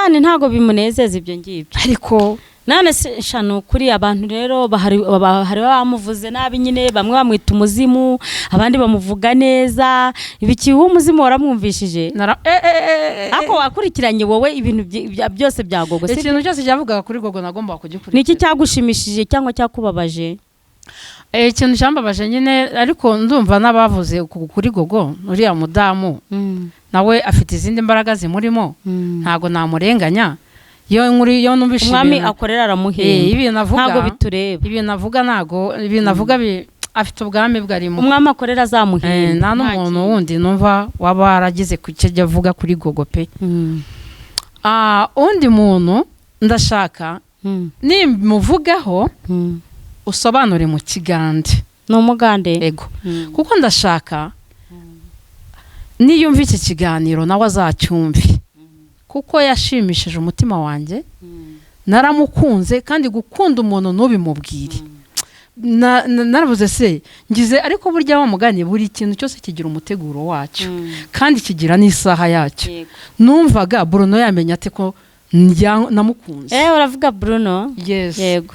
Satani ntabwo bimunezeza ibyo ngibyo. Ariko none se sha, ni ukuri abantu rero bahari bahari bamuvuze nabi nyine, bamwe bamwita umuzimu, abandi bamuvuga neza. Ibiki w'umuzimu waramwumvishije? Nara Ariko wakurikiranye wowe ibintu byose bya Gogo, si? Ikintu cyose cyavugaga kuri Gogo nagombaga kugikurikira. Ni iki cyagushimishije cyangwa cyakubabaje? Ikintu cyambabaje nyine, ariko ndumva n'abavuze kuri Gogo, uriya mudamu nawe afite izindi mbaraga zimurimo, ntago namurenganya. Iyo nkuru, iyo numvishe Umwami ibintu akorera aramuhemba. Ibintu avuga Ntabwo bitureba. Ibintu avuga, ntago ibintu avuga afite ubwami bwe arimo. Umwami akorera azamuhemba. Nta n'umuntu wundi numva waba waragize ku cyo ajya avuga kuri Gogo pe. Undi muntu ndashaka nimuvugaho usobanure mu Kigande. Ni umugande? Ego, kuko ndashaka niyumva iki kiganiro nawe azacyumve, kuko yashimishije umutima wanjye. Naramukunze, kandi gukunda umuntu ntubimubwire. Naravuze se ngize, ariko burya wa mugani, buri kintu cyose kigira umuteguro wacyo kandi kigira n'isaha yacyo. Numvaga Bruno yamenya ate ko namukunze? Uravuga Bruno? Yes. Yego.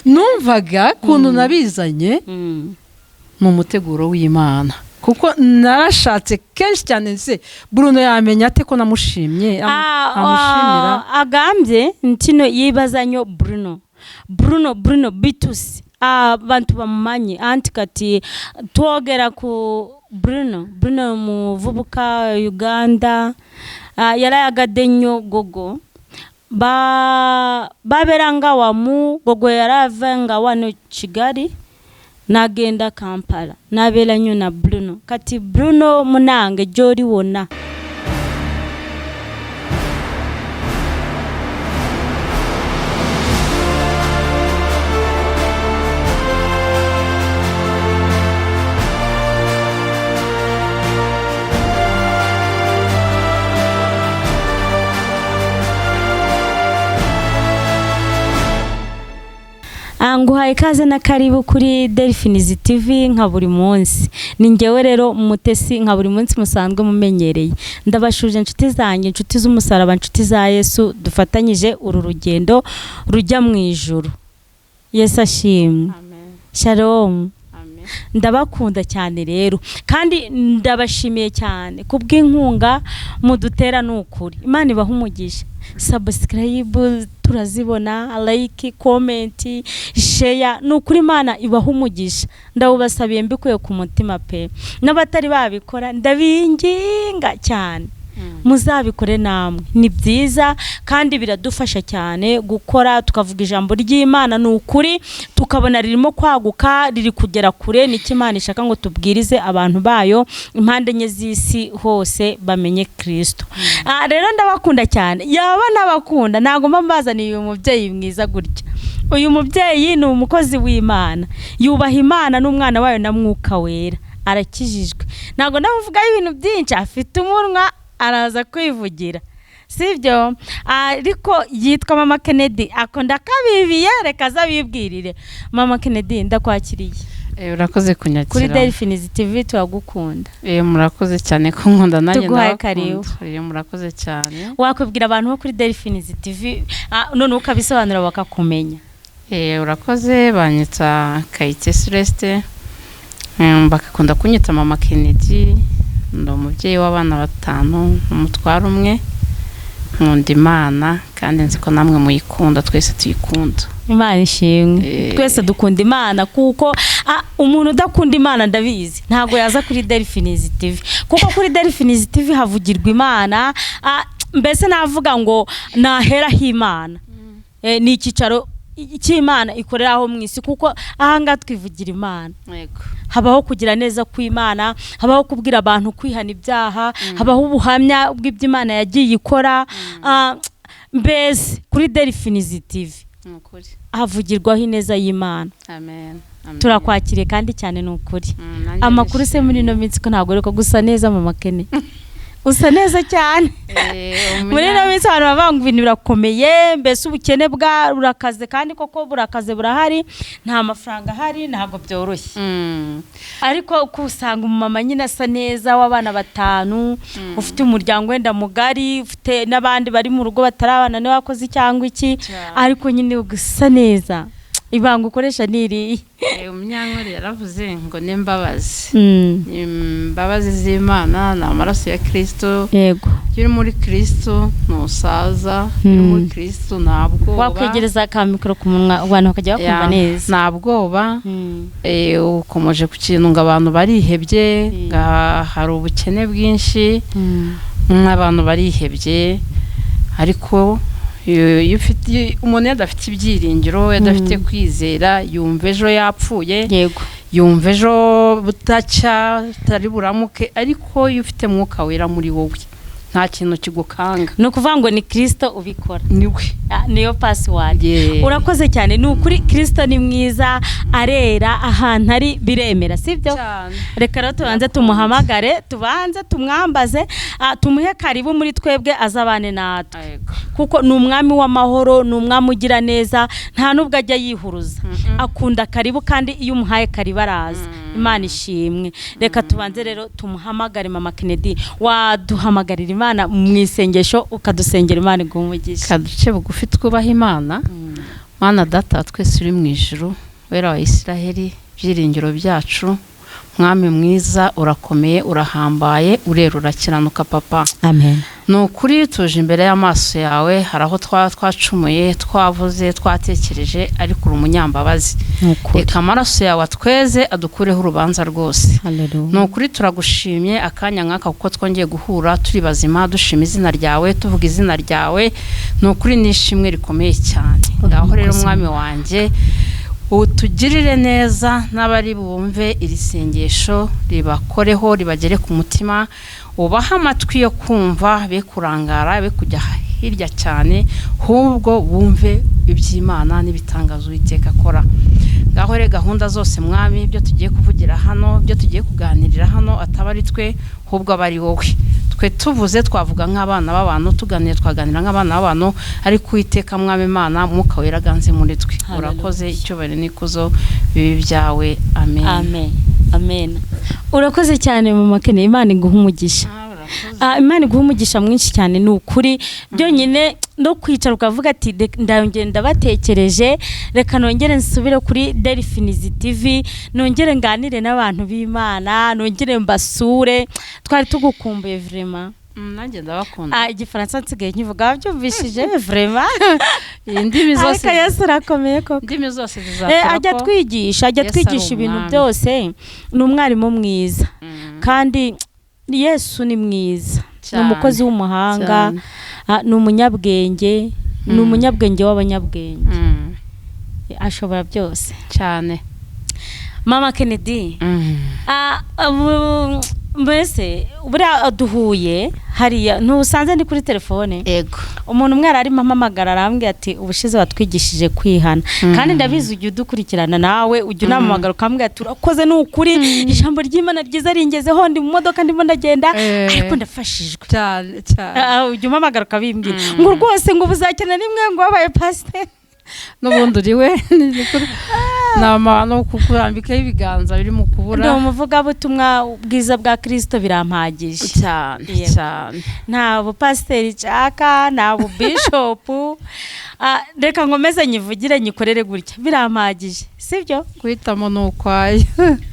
Numvaga ukuntu nabizanye ni umuteguro w'Imana, kuko narashatse kenshi cyane, se Bruno yamenya ate ko namushimye, amushimira? Agambye ntino yibaza nyo Bruno, Bruno, Bruno Bitusi, abantu bamumanyi anti kati twogera ku Bruno. Bruno muvubuka Uganda, yarayagadde nnyo Gogo. Babeeranga wamu. Gogo yarava nga wano Kigali n'agenda Kampala, n'abeera nnyo na Bruno. Kati Bruno munange gy'oli wonna. Nguhaye ikaze na karibu kuri Delphines TV nka buri munsi. Ni ngewe rero Mutesi, nka buri munsi musanzwe mumenyereye. Ndabashuje inshuti zanjye, inshuti z'umusaraba, inshuti za Yesu dufatanyije uru rugendo rujya mu ijuru. Yesu ashimwe. Shalom. Ndabakunda cyane rero, kandi ndabashimiye cyane kubw'inkunga mudutera. Ni ukuri Imana ibaha umugisha. Subscribe turazibona, like, comment, share, ni ukuri Imana ibaha umugisha. Ndawubasabiye mbikuye ku mutima pe. N'abatari babikora ndabinginga cyane, muzabikore namwe, ni byiza kandi biradufasha cyane gukora tukavuga ijambo ry'Imana. Ni ukuri tukabona ririmo kwaguka, riri kugera kure. Nicyo Imana ishaka, ngo tubwirize abantu bayo impande enye z'isi hose bamenye Kirisito. Rero ndabakunda cyane. Yaba nabakunda ntabwo mba mbazaniye uyu mubyeyi mwiza gutya. Uyu mubyeyi ni umukozi w'Imana, yubaha Imana n'umwana wayo na Mwuka Wera, arakijijwe. Ntabwo ndamuvugaho ibintu byinshi, afite umunwa araza kwivugira, sibyo? Ariko yitwa Mama Kennedy, akunda kabibiye, reka aze abibwirire. Mama Kennedy, ndakwakiriye. Urakoze kunyakira. Kuri Delphines TV turagukunda. Murakoze cyane ko nkunda nanjye. Tuguhaye Ndabakunda. karibu. Murakoze cyane. Wakwibwira abantu bo kuri Delphines TV, none ukabisobanura bakakumenya. Urakoze. Banyita Kayitesi Celeste, bakakunda kunyita Mama Kennedy. Ndi umubyeyi w'abana batanu, umutwaro umwe. Nkunda Imana kandi nzi ko namwe muyikunda, twese tuyikunda. Imana ishimwe. Twese dukunda Imana, kuko umuntu udakunda Imana ndabizi ntabwo yaza kuri Delphines TV, kuko kuri Delphines TV havugirwa Imana. Mbese navuga ngo naheraho Imana. Ni icyicaro cy'Imana ikoreraho mu isi, kuko ahangaha twivugira Imana. Habaho kugira neza kw'Imana, habaho kubwira abantu kwihana ibyaha, habaho ubuhamya bw'ibyo Imana yagiye ikora. Mbese kuri Delphines TV Ni ukuri. havugirwaho ineza y'Imana. Amen. Amen. Turakwakiriye kandi cyane, ni ukuri. Nanjye Amakuru se muri nishimye. ino minsi ko ntabwo ariko gusa neza, Mama Kene? Usa neza cyane. Muri ino minsi abantu bavuga ngo ibintu birakomeye, mbese ubukene bwa burakaze, kandi koko burakaze, burahari, nta mafaranga ahari, ntabwo byoroshye. Ariko uko usanga umumama nyine asa neza w'abana 5, ufite umuryango wenda mugari, ufite n'abandi bari mu rugo batari abana, niba wakoze cyangwa iki, ariko nyine usa neza, ibanga ukoresha ni irihe? Umunyankore yaravuze ngo n'imbabazi, imbabazi z'Imana ni amaraso ya Kirisito. Iyo uri muri Kirisito ntusaza, iyo uri muri Kirisito nta bwoba. Wakwegereza ka mikoro ku munwa, abantu bakajya bakumva neza. Nta bwoba. Ukomeje ku kintu ngo abantu barihebye, ngo hari ubukene bwinshi, abantu barihebye, ariko iyo ufite umuntu, iyo adafite ibyiringiro, iyo adafite kwizera, yumva ejo yapfuye, yumva ejo butacya, butari buramuke. Ariko iyo ufite Mwuka Wera muri wowe, nta kintu kigukanga. Ni ukuvuga ngo ni Kirisito ubikora. Niwe. Niyo password. Urakoze cyane, ni ukuri Kirisito ni mwiza, arera, ahantu ari biremera, sibyo? Reka rero tubanze tumuhamagare, tubanze tumwambaze, tumuhe karibu muri twebwe, azabane natwe, kuko ni umwami w'amahoro, ni umwami ugira neza, nta nubwo ajya yihuruza, akunda karibu, kandi iyo umuhaye karibu araza. Imana ishimwe. Reka tubanze rero tumuhamagare. Mama Kennedy, waduhamagarira Imana mu isengesho, ukadusengera, Imana iguha umugisha. Kaduce bugufi twubaha Imana. Mana Data wa twese uri mu ijuru, Wera wa Isiraheli, ibyiringiro byacu, Mwami mwiza, urakomeye, urahambaye, urera, urakiranuka, Papa. Amen. Ni ukuri tuje imbere y'amaso yawe, hari aho twaba twacumuye, twavuze, twatekereje, ariko uri umunyambabazi. Ni ukuri. Reka amaraso yawe atweze, adukureho urubanza rwose. Haleluya. Ni ukuri turagushimye akanya nk'aka, kuko twongeye guhura turi bazima, dushima izina ryawe, tuvuga izina ryawe. Ni ukuri ni ishimwe rikomeye cyane. Ngaho rero, Mwami wanjye, utugirire neza, n'abari bumve iri sengesho ribakoreho, ribagere ku mutima, ubahe amatwi yo kumva, be kurangara, be kujya hirya cyane, ahubwo bumve iby'Imana n'ibitangazo Uwiteka akora. Ngaho rero gahunda zose, Mwami, ibyo tugiye kuvugira hano, ibyo tugiye kuganirira hano, ataba ari twe, ahubwo aba ari wowe. Twe tuvuze twavuga nk'abana b'abantu, tuganira twaganira nk'abana b'abantu, ariko Uwiteka Mwami Imana, Mwuka Wera aganze muri twe. Hallelujah. Urakoze, icyubahiro n'ikuzo bibi byawe, amen. Amen, amen. Urakoze cyane, Mama Kennedy, Imana iguha umugisha. Imana iguha umugisha mwinshi cyane, ni ukuri. Byonyine no kwicara ukavuga ati: "Ndongera ndabatekereje, reka nongere nsubire kuri Delphinizi TV, nongere nganire n'abantu b'Imana, nongere mbasure." Twari tugukumbuye vraiment. Nanjye ndabakunda. Igifaransa nsigaye nkivuga, wabyumvishije vraiment. Indimi zose. Ariko Yesu urakomeye koko. Indimi zose zizatura Ajya ko atwigisha, ajya Yesu ari atwigisha ibintu umwami. byose, ni umwarimu mwiza, kandi Yesu ni mwiza, ni umukozi w'umuhanga, ni umunyabwenge, ni umunyabwenge w'abanyabwenge, ashobora byose. Cyane. Mama Kennedy, mbese buriya duhuye hariya, ntusanze ndi kuri telefone? Ego. Umuntu umwe yari arimo ampamagara, arambwira ati: "Ubushize watwigishije kwihana." Kandi ndabizi ujya udukurikirana, nawe ujya unampamagara ukambwira ati: "Urakoze, ni ukuri ijambo ry'Imana ryiza ringezeho, ndi mu modoka ndimo ndagenda, ariko ndafashijwe." Cyane cyane. Ujya umpamagara ukabimbwira ngo rwose ngo ubuzakena rimwe ngo wabaye pasiteri. N'ubundi uri we ni amahano kukurambikaho ibiganza biri mu Ndi kubura. umuvugabutumwa bwiza bwa Kirisito, birampagije. Cyane. Yego. Cyane. Nta bupasiteri nshaka, nta bubishopu. Reka nkomeze nyivugire, nyikorere gutya, birampagije, sibyo? Guhitamo ni ukwayo.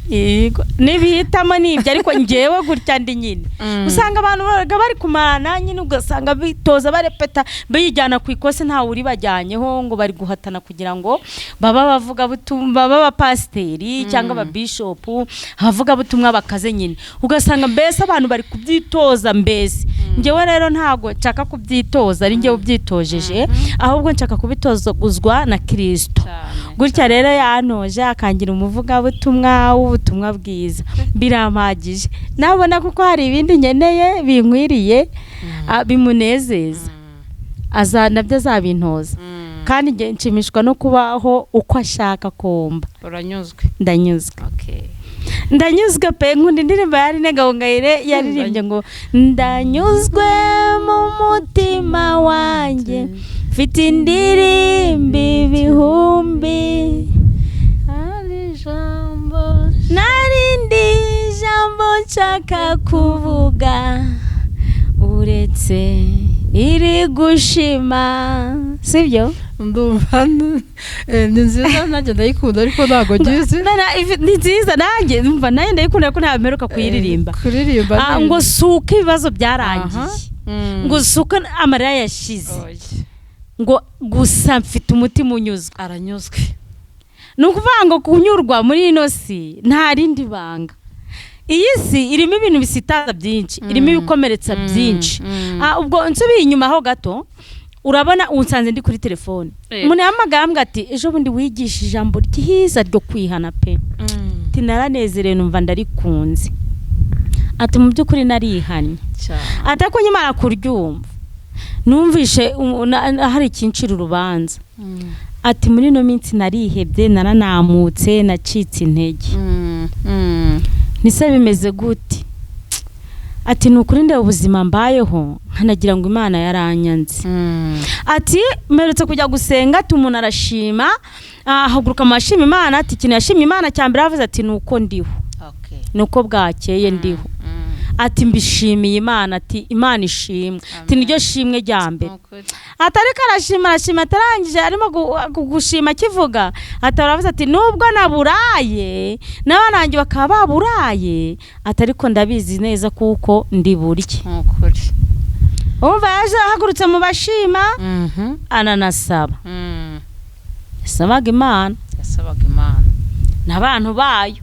Yego, nibihitamo ni ibyo, ariko ngewe gutya ndi nyine. Usanga abantu babaga bari kumarana nyine, ugasanga bitoza, barepeta, bijyana ku ikosi, ntawe uri bajyanyeho ngo bari guhatana kugira ngo babe abavugabutumwa, babe abapasiteri cyangwa ababishopu, abavugabutumwa bakaze nyine. Ugasanga mbese abantu bari kubyitoza. Mbese ngewe rero ntabwo nshaka kubyitoza ari ngewe ubyitojeje, ahubwo nshaka kubitozwa na Kirisito. Gutya rero yantoje akangira umuvugabutumwa w'ubutumwa bwiza, birampagije. Nabona kuko hari ibindi nkeneye binkwiriye, bimunezeza, aza nabyo azabintoza. Kandi njye nshimishwa no kubaho uko ashaka kumba. Uranyuzwe. Ndanyuzwe. Okay. Ndanyuzwe pe. Nkunda indirimbo ya Aline Gahongayire yaririmbye ngo ndanyuzwe mu mutima wanjye, mfite indirimbo ibihumbi, Hari ijambo narindi jambo nshaka kuvuga uretse iri gushima, sibyo? Ndumva ni nziza, nanjye ndayikunda, ariko ntabwo ngizi. Ni nziza, nanjye ndumva, nanjye ndayikunda, ariko ntabwo mperuka kuyiririmba. Kuririmba. Ngo suko ibibazo byarangiye, ngo suko amarira yashize, ngo gusa mfite umutima unyuzwe. Aranyuzwe. Ni ukuvuga ngo kunyurwa muri ino si nta rindi banga. Iyi si irimo ibintu bisitaza byinshi, irimo ibikomeretsa byinshi. Ubwo nsubiye inyuma ho gato, urabona unsanze ndi kuri telefone. Umuntu yahamagaye ambwira ati: "Ejo bundi wigisha ijambo ryiza ryo kwihana pe." Ati: "Naranezerewe, numva ndarikunze." Ati: "Mu by'ukuri narihannye." Ati: "Ariko nkimara kuryumva numvishe hari ikincira urubanza." Ati: "Muri ino minsi narihebye, naranamutse, nacitse intege." Nise bimeze gute? Ati: "Ni ukuri ndeba ubuzima mbayeho nkanagira ngo Imana yaranyanze." Ati: "Mperutse kujya gusenga." Ati: "Umuntu arashima, ahaguruka mu bashima Imana." Ati: "Ikintu yashimye Imana cya mbere yavuze ati: 'Ni uko ndiho, ni uko bwakeye ndiho.'" Ati: "Mbishimiye Imana." Ati: "Imana ishimwe." Ati: "Niryo shimwe rya mbere." Ati: "Ariko arashima, arashima, atarangije arimo gushima akivuga." Ati: "Aravuze ati: 'Nubwo naburaye n'abana banjye bakaba baburaye,' ati: 'ariko ndabizi neza kuko ndi burye.'" Nukuri. Umva, yaje ahagurutse mu bashima, ananasaba, yasabaga Imana. Yasabaga Imana. N'abantu bayo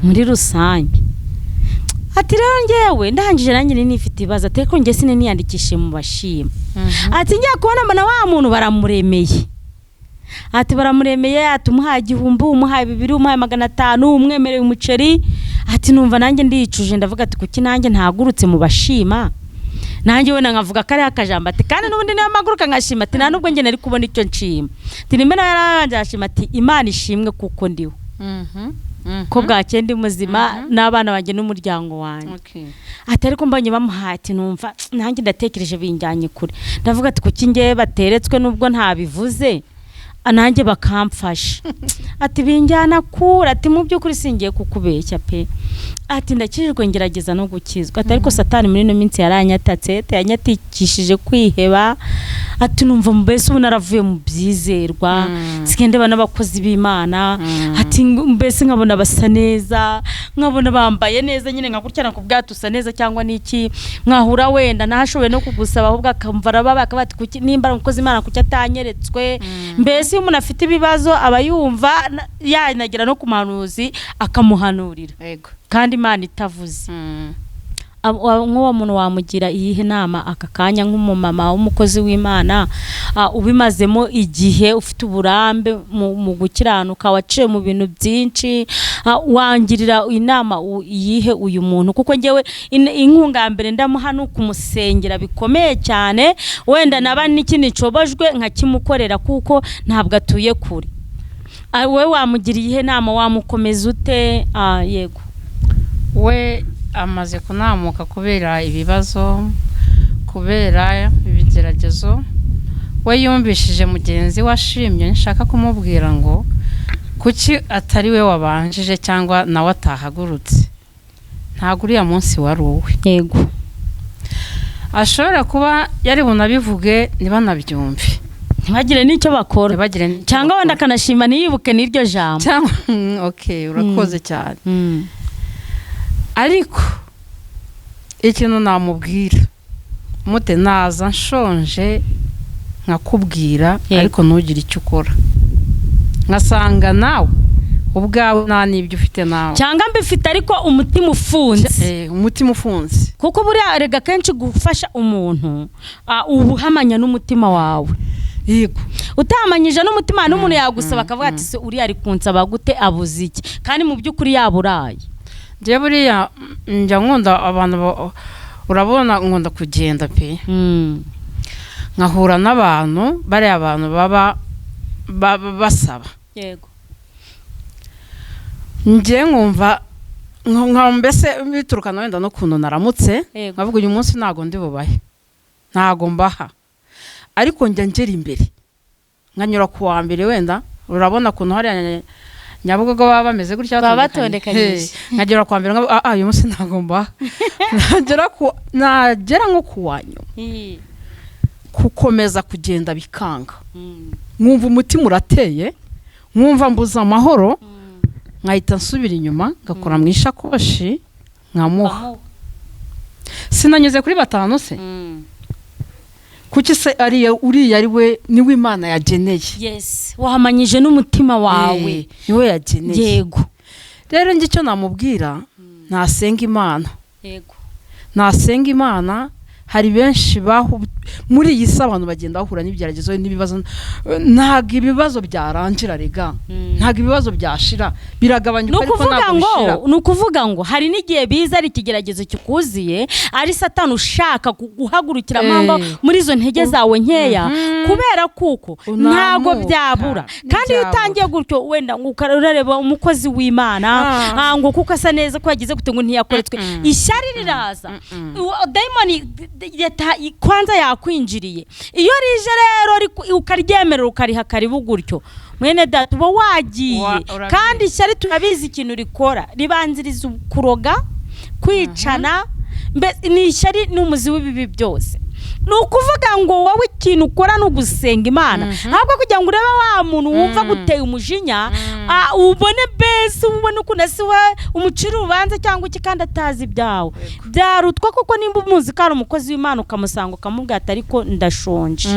muri rusange. Ati: "Rero ngewe ndangije nanjye nari nifite ibibazo." Ati: "Ariko njye sinaniyandikishije mu bashima." Ati: "Ngiye kubona mbona wa muntu baramuremeye." Ati: "Baramuremeye." Ati: "Umuhaye 1000, umuhaye 2000, umuhaye 500, umwemereye umuceri." Ati: "Numva nanjye ndicuje, ndavuga ati: 'Kuki nanjye ntahagurutse mu bashima, nanjye wenda nkavuga kariya akajambo?'" Ati: "Kandi n'ubundi niyo mpaguruka nkashima," ati, "nta nubwo njye nari kubona icyo nshima." Ati: "Nimba nawe yarabanje arashima." Ati: "Imana ishimwe kuko ndiho, ko bwakeye ndi muzima n'abana banjye n'umuryango wanjye." Ati: "Ariko mbonye bamuhaye," ati, "numva nanjye ndatekereje binjyanye kure, ndavuga ati: 'Kuki ngewe bateretswe nubwo ntabivuze, nanjye bakamfasha?' Ati: 'Binjyana kure.'" Ati: "Mu by'ukuri singiye kukubeshya pe." Ati: "Ndakijijwe, ngerageza no gukizwa." Ati: "Ariko Satani muri ino minsi yaranyatatse." Ati: "Yanyatikishije kwiheba." Ati: "Numva mbese ubu naravuye mu byizerwa, nsigaye ndeba n'abakozi b'Imana." Ati: "Mbese nkabona basa neza, nkabona bambaye neza nyine, nka gutya nakubwira ati usa neza cyangwa n'iki, mwahura wenda ntashoboye no kugusaba, ahubwo akamva arababa, akaba ati: 'Kuki nimba ari umukozi w'Imana, kuki atanyeretswe?'" Mbese iyo umuntu afite ibibazo aba yumva yanagera no ku muhanuzi akamuhanurira, kandi Imana itavuze. Nk'uwo muntu wamugira iyihe nama aka kanya, nk'umumama w'umukozi w'Imana, ubimazemo igihe, ufite uburambe mu gukiranuka, waciye mu bintu byinshi? Wangirira inama iyihe uyu muntu? Kuko ngewe inkunga ya mbere ndamuha ni ukumusengera bikomeye cyane, wenda naba n'ikindi nshobojwe nkakimukorera, kuko ntabwo atuye kure. Wowe wamugira iyihe nama? Wamukomeza ute? Yego. We amaze kunamuka kubera ibibazo, kubera ibigeragezo. We yumvishije mugenzi we ashimye, nshaka kumubwira ngo kuki atari we wabanjije cyangwa nawe atahagurutse? Ntabwo uriya munsi wari uwe. Ashobora kuba yari bunabivuge ntibanabyumve. Ntibagire n'icyo bakora. Ntibagire n'icyo cyangwa wenda bakora. Akanashima ntiyibuke n'iryo jambo. Cyangwa okay, urakoze cyane. Ariko ikintu namubwira, mute naza nshonje nkakubwira, ariko ntugire icyo ukora, nkasanga nawe ubwawe nta n'ibyo ufite nawe. Cyangwa mbifite ariko umutima ufunze. Umutima ufunze. Kuko buriya erega kenshi gufasha umuntu, uba uhamanya n'umutima wawe. Utamanyije n'umutima n'umuntu yagusaba akavuga ati: "Se uriya ari kunsaba gute? Abuze iki?" Kandi mu by'ukuri yaburaye. Njye buriya njya nkunda abantu urabona nkunda kugenda pe, nkahura n'abantu, bariya abantu baba basaba. Njye nkumva Nka mbese biturukana wenda n'ukuntu naramutse, nkavuga uyu munsi ntago ndi bubahe, ntago mbaha, ariko njya ngera imbere nkanyura ku wa mbere. Wenda urabona ukuntu hariya Nyabugogo baba bameze gutya, Baba batondekanye. batondekanyije. He, nkagera ku wa mbere nkavuga, ah, uyu munsi ntago mbaha. Nagera nko ku wa nyuma, gukomeza kugenda bikanga, nkumva umutima urateye, nkumva mbuze amahoro, nkahita nsubira inyuma, ngakora mu ishakoshi, nkamuha. Sinanyuze kuri batanu se? Kuki se ariya uriya ari we niwe Imana yageneye? Yes, wahamanyije n'umutima wawe. Niwe yageneye. Rero njye icyo namubwira, nasenga Imana. Nasenga Imana. Hari benshi bahu muri iyi si, abantu bagenda bahura n'ibigeragezo n'ibibazo. Ntabwo ibibazo byarangira rega, ntabwo ibibazo byashira, biragabanyuka, Ni ariko ukuvuga ntabwo ngo bishira. Ni ukuvuga ngo hari n'igihe biza ari ikigeragezo kikuziye, ari Satani ushaka guhagurukira amangwa muri izo ntege zawe nkeya, kubera kuko ntabwo Unamuka. byabura. Kandi iyo Ntibyabura. utangiye gutyo, wenda ngo urareba umukozi w'Imana, ngo kuko asa neza, ko yagize gute, ngo ntiyakoretswe, ishyari riraza. Dayimoni kwanza yakwinjiriye. Iyo rije rero ukaryemerera, ukariha karibu gutyo, mwene data, uba wagiye. Urabizi. Kandi ishyari turabizi ikintu rikora, ribanziriza kuroga, kwicana. Mbese ni ishyari, ni umuzi w'ibibi byose. Ni ukuvuga ngo wowe ikintu ukora ni ugusenga Imana, ahubwo kugira ngo urebe wa muntu wumva guteye umujinya, ubone mbese ubone ukuntu ese we umucira urubanza cyangwa iki kandi atazi ibyawe, byarutwa kuko nimba umuzi ko ari umukozi w'Imana, ukamusanga ukamubwira ati ariko ndashonje,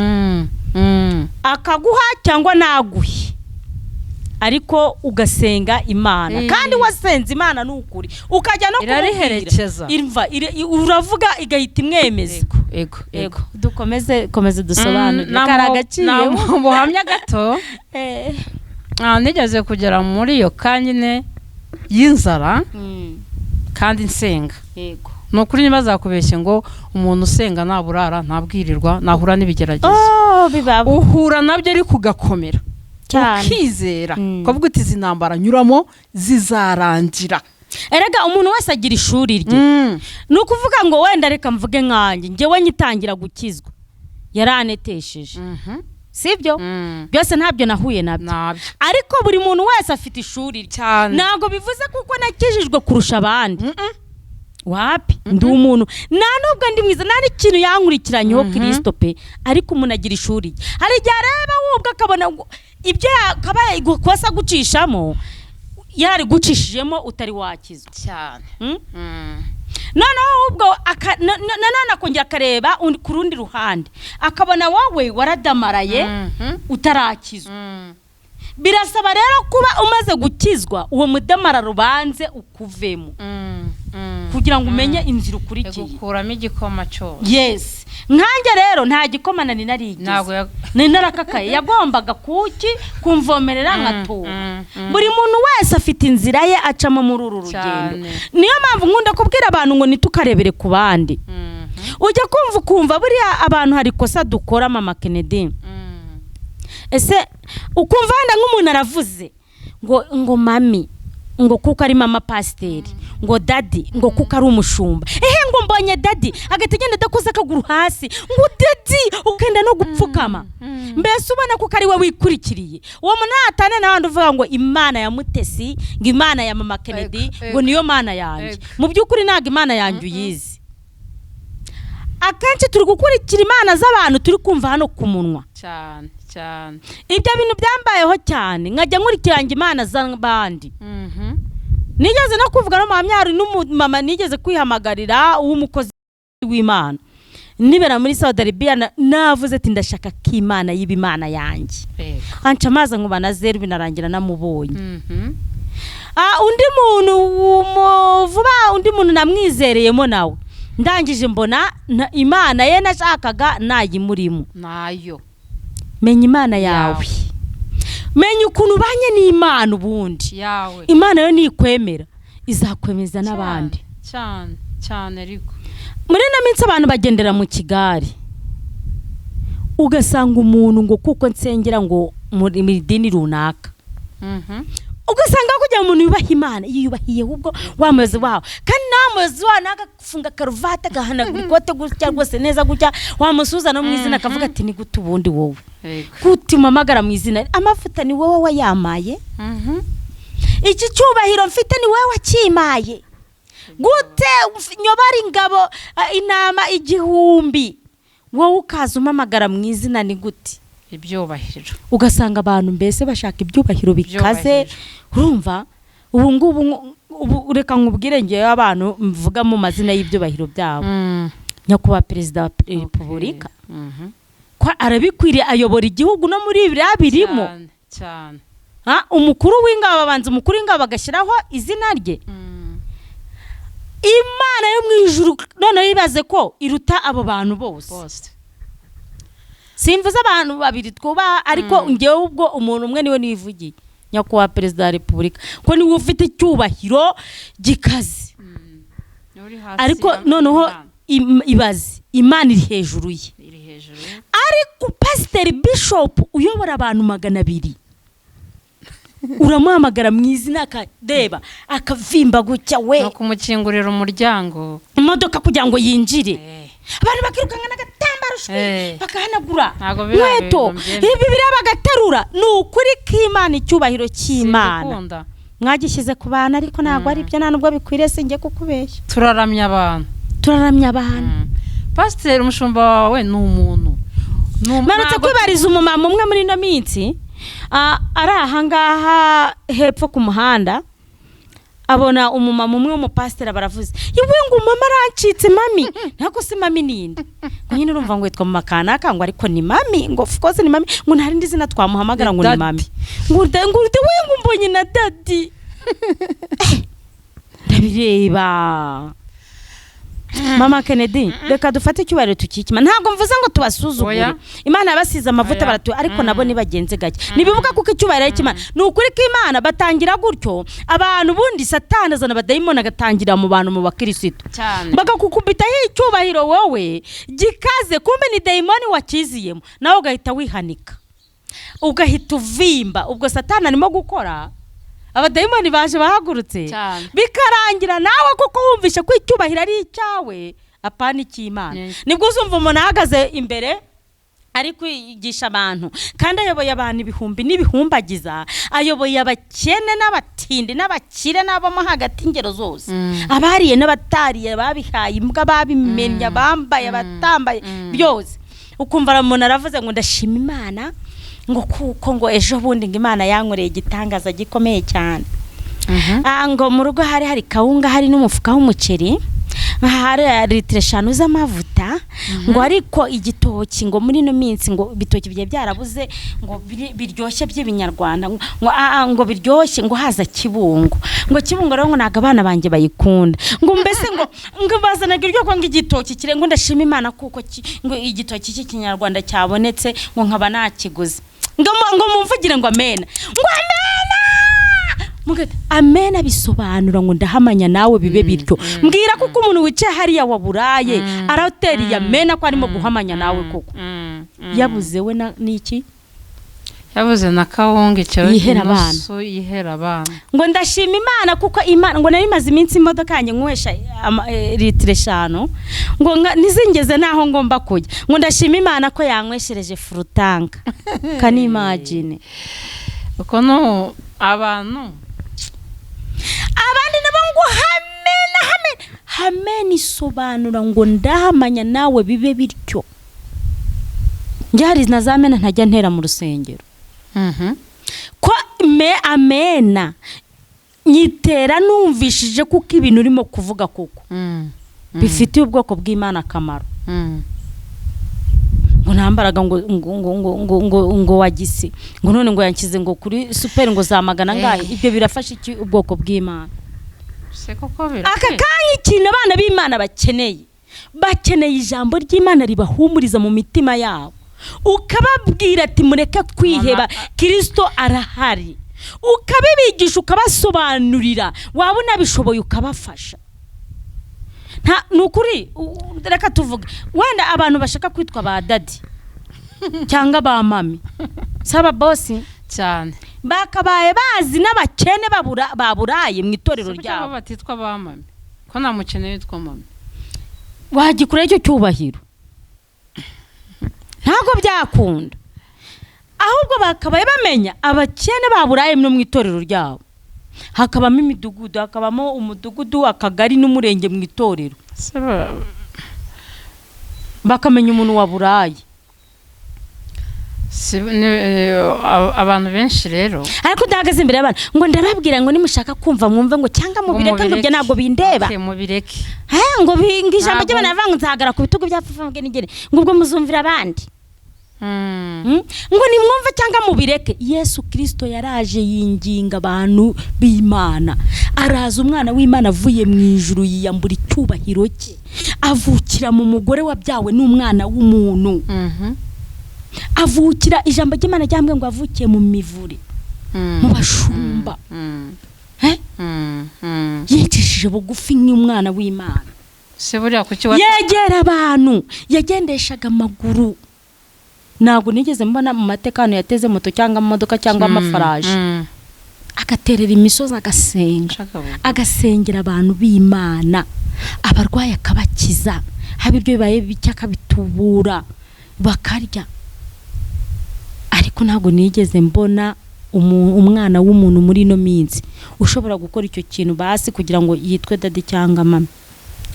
akaguha cyangwa naguhe, ariko ugasenga Imana. Kandi wasenze Imana ni ukuri, ukajya no kumubwira. Irariherekeza. Imva uravuga igahita imwemeza. Ego, ego, ego. Ego, dukomeze, komeze dusobanurire, kari agaciro. Namuha ubuhamya gato. Nigeze kugera muri iyo kanyine y'inzara kandi nsenga. Ni ukuri ntibazakubeshye ngo umuntu usenga ntaburara, ntabwirirwa, nahura n'ibigeragezo. Oh, biba Uhura nabyo ariko ugakomera, cyane. ukizera, ukavuga uti izi ntambara nyuramo zizarangira. Erega umuntu wese agira ishuri rye. Ni ukuvuga ngo wenda reka mvuge nkanjye, njyewe nyitangira gukizwa yaranetesheje, sibyo? Byose ntabyo nahuye nabyo, Nabyo. ariko buri muntu wese afite ishuri rye. Ntabwo bivuze kuko nakijijwe kurusha abandi, wapi. Ndi umuntu, nta nubwo ndi mwiza, nta n'ikintu yankurikiranyeho Kirisito pe, ariko umuntu agira ishuri rye. Hari igihe areba we ubwe akabona ngo ibyo yakabaye kosa gucishamo yari gucishijemo utari wakizwa. Noneho ubwo nanone akongera akareba ku rundi ruhande, akabona wowe waradamaraye utarakizwa. Birasaba rero kuba umaze gukizwa, uwo mudamararo ubanze ukuvemo kugira ngo umenye inzira ukurikiye. Gukuramo igikoma cyose. Yes, nkanjye rero nta gikoma nari narigeze. Ntabwo Nari narakakaye, yagombaga kuki kumvomerera nkatura. Buri muntu wese afite inzira ye acamo muri uru rugendo. Niyo mpamvu nkunda kubwira abantu ngo ntitukarebere ku bandi. Ujya kumva ukumva buriya abantu hari ikosa dukora, mama Kennedy. Ese ukumva wenda nk'umuntu aravuze ngo mami, ngo kuko ari mama pasiteri, ngo daddy, ngo kuko ari umushumba, ehe, ngo mbonye daddy, agahita agenda adakoze akaguru hasi, ngo daddy, ukenda no gupfukama, mbese ubona kuko ari we wikurikiriye. Uwo muntu natane n'abandi uvuga ngo Imana ya Mutesi, ngo Imana ya mama Kennedy, ngo niyo Mana yanjye. Mu by'ukuri ntabwo Imana yanjye uyizi. Akenshi turi gukurikira imana z'abantu turi kumva hano ku munwa. Cyane cyane. Ibyo bintu byambayeho cyane, nkajya nkurikiranya imana z'abandi. Nigeze no kuvuga no muhamya, hari n'umumama nigeze kwihamagarira w'umukozi w'Imana nibera muri Saudi Arabia, navuze ati ndashaka ko Imana yiba Imana yanjye. Anca amazi nkuba na zeru, binarangira namubonye. Undi muntu vuba, undi muntu namwizereyemo nawe, ndangije mbona Imana ye nashakaga nayimurimo. Nayo. Menya Imana yawe. Yawe. Menya ukuntu ubanye n'Imana ubundi. Yawe. Imana yo nikwemera izakwemeza n'abandi. Cyane cyane ariko. Muri ino minsi abantu bagendera mu kigari, ugasanga umuntu ngo kuko nsengera ngo mu idini runaka. Ugasanga kugira ngo umuntu yubahe Imana, yiyubahiye ahubwo wa muyobozi wawe. Kandi nawe muyobozi wawe nawe agafunga karuvati, agahanagura ikote gutya rwose neza gutya, wamusuhuza no mu izina akavuga ati: "Ni gute ubundi wowe gute umpamagara mu izina? Amavuta ni wowe wayamaye, iki cyubahiro mfite ni wowe wakimaye. Gute nyobora ingabo, intama 1000, wowe ukaza umpamagara mu izina? Ni gute?" Ibyubahiro. Ugasanga abantu mbese bashaka ibyubahiro bikaze. Ibyubahiro. Urumva ubu ngubu, ubu reka nkubwire, ngewe abantu mvuga mu mazina y'ibyubahiro byabo: nyakubahwa Perezida wa Repubulika, ko arabikwiriye, ayobora igihugu, no muri biriya birimo. Cyane cyane. Umukuru w'ingabo, abanza umukuru w'ingabo bagashyiraho izina rye. Imana yo mu ijuru noneho ibaze ko iruta abo bantu bose. Bose. Simvuze abantu babiri twubaha, ariko ngewe ubwo umuntu umwe niwe nivugiye, nyakubahwa Perezida wa Repubulika, ko niwe ufite icyubahiro gikaze. Uri hasi Ariko ya noneho Imana. Ibaze Imana iri hejuru ye. Iri hejuru ye. Ariko pasiteri, bishopu uyobora abantu 200, uramuhamagara mu izina akareba akavimba gutya we. No kumukingurira umuryango. Imodoka kugira ngo yinjire, abantu bakirukanka n'agatambaro shwi, bakahanagura Ntabwo biriya inkweto, bintu mbyemera. ibi biriya bagaterura. Ni ukuri k'Imana, icyubahiro cy'Imana Simbikunda. mwagishyize ku bantu, ariko ntabwo ari byo, nta nubwo bikwiriye, sinjye kukubeshya. Turaramya abantu. Turaramya abantu. Pasiteri, umushumba wawe ni umuntu. Mperutse kwibariza umumama umwe muri ino minsi, ari ahangaha hepfo ku muhanda, abona umumama umwe w'umupasiteri baravuze iwe ngo: "Mama arancitse." Mami ntabwo si mami ninde? Ngo nyine urumva ngo yitwa mama kanaka, ngo ariko ni mami, ngo of course ni mami, ngo nta rindi zina twamuhamagara, ngo ni Daddy. mami. Ngo we ngo mbonye na daddy. Ndabireba, mama Kennedy, reka dufate icyubahiro tukikima. Ntabwo mvuze ngo tubasuzugure. Oya. Imana yabasize amavuta, Oya. baratu, ariko nabo nibagenze gake. Ntibivuga kuko icyubahiro ari cy'Imana. Ni ukuri k'Imana batangira gutyo abantu. Ubundi Satani azana abadayimoni agatangira mu bantu, mu bakirisitu, Cyane. bakakukubitaho icyubahiro wowe gikaze, kumbe ni dayimoni wakiziyemo, nawe ugahita wihanika, ugahita uvimba. Ubwo Satani arimo gukora, abadayimoni baje bahagurutse, Cyane. bikarangira nawe kuko wumvishe ko icyubahiro ari icyawe, apana icy'Imana. Nibwo uzumva umuntu ahagaze imbere ari kwigisha abantu, kandi ayoboye abantu ibihumbi n'ibihumbagiza, ayoboye abakene n'abatindi n'abakire n'abo mo hagati, ingero zose, abariye n'abatariye, ababihaye imbwa, babimennye, abambaye, abatambaye, byose. Ukumva umuntu aravuze ngo: "Ndashima Imana," ngo kuko ngo ejo bundi ngo Imana yankoreye igitangaza gikomeye cyane. Ngo mu rugo hari hari kawunga, hari n'umufuka w'umuceri, hari litiro 5 z'amavuta, ngo ariko igitoki ngo muri ino minsi ngo ibitoki bigiye byarabuze, ngo biryoshye by'ibinyarwanda, ngo biryoshye, ngo haza Kibungo, ngo Kibungo rero ngo ntabwo abana banjye bayikunda, ngo mbese ngo bazanaga iryo, ngo igitoki kire, ngo ndashima Imana kuko ngo igitoki cy'ikinyarwanda cyabonetse, ngo nkaba nakiguze, ngo mumvugire ngo amena, ngo amena. Mugahita, amena bisobanura ngo ndahamanya nawe bibe bityo. Mbwira kuko umuntu wicaye hariya waburaye arateriye amena ko arimo guhamanya nawe koko, yabuze we n'iki? Yabuze na kawunga icyo Yihera abana. Inusu yihera abana. Ngo ndashima Imana kuko Imana, ngo nari maze iminsi imodoka yanjye nywesha litiro 5, ngo ntizingeze n'aho ngomba kujya, ngo ndashima Imana ko yanyweshereje full tank. Can you imagine? Uko no abantu. Abandi nabo ngo hamena, hamena, hamena isobanura ngo ndahamanya nawe bibe bityo. Njye hari na za mena ntajya ntera mu rusengero, ko me amena nyitera numvishije kuko ibintu urimo kuvuga kuko bifitiye ubwoko bw'Imana akamaro. Ngo ntambaraga, ngo wagisi, ngo none ngo yanshyize ngo kuri super, ngo za magana angahe. Ibyo birafasha iki ubwoko bw'Imana? Se koko Aka birakwiye. kanya ikintu abana b'Imana bakeneye, bakeneye ijambo ry'Imana ribahumuriza mu mitima yabo, ukababwira ati: "Mureke kwiheba, Kirisito arahari." Ukabibigisha, ukabasobanurira, waba unabishoboye ukabafasha. Nta ni ukuri, reka tuvuge wenda abantu bashaka kwitwa ba daddy cyangwa ba mummy, saba boss. Cyane. Bakabaye bazi n'abakene baburaye mu itorero Se kuki abo ryabo. Batitwa ba mami, ko nta mukene witwa mami? Wagikuraho icyo cyubahiro? Ntabwo byakunda. Ahubwo bakabaye bamenya abakene baburaye no mu itorero ryabo, hakabamo imidugudu, hakabamo umudugudu, akagari n'umurenge mu itorero. Se Bakamenya umuntu waburaye. Abantu benshi rero Ariko udahagaze imbere y'abantu ngo ndababwira ngo nimushaka kumva mwumve, ngo cyangwa mubireke, ngo ibyo ntabwo bindeba. Okay, mubireke. Ngo ijambo Ntabwo- ry'Imana rivuga ngo nzahagara ku bitugu bya fufu n'ingere, ngo ubwo muzumvira abandi. Ngo nimwumve cyangwa mubireke. Yesu Kirisito yaraje yinginga abantu b'Imana, araza umwana w'Imana avuye mu ijuru, yiyambura icyubahiro cye, avukira mu mugore wabyawe n'umwana w'umuntu. Avukira, ijambo ry'Imana ryambwiye ngo avukiye mu mivure, mu bashumba. Eh? Yicishije bugufi nk'umwana w'Imana. Se buriya kuki wa Yegera abantu, yagendeshaga amaguru. Ntabwo nigeze mbona mu mateka hano yateze moto cyangwa amamodoka cyangwa amafarashi. Agaterera imisozi, agasenga, Nshaka bugufi. agasengera abantu b'Imana, abarwayi akabakiza, haba ibyo bibaye bike akabitubura bakarya. Ariko ntabwo nigeze mbona umwana w'umuntu muri ino minsi ushobora gukora icyo kintu basi kugira ngo yitwe daddy cyangwa mama.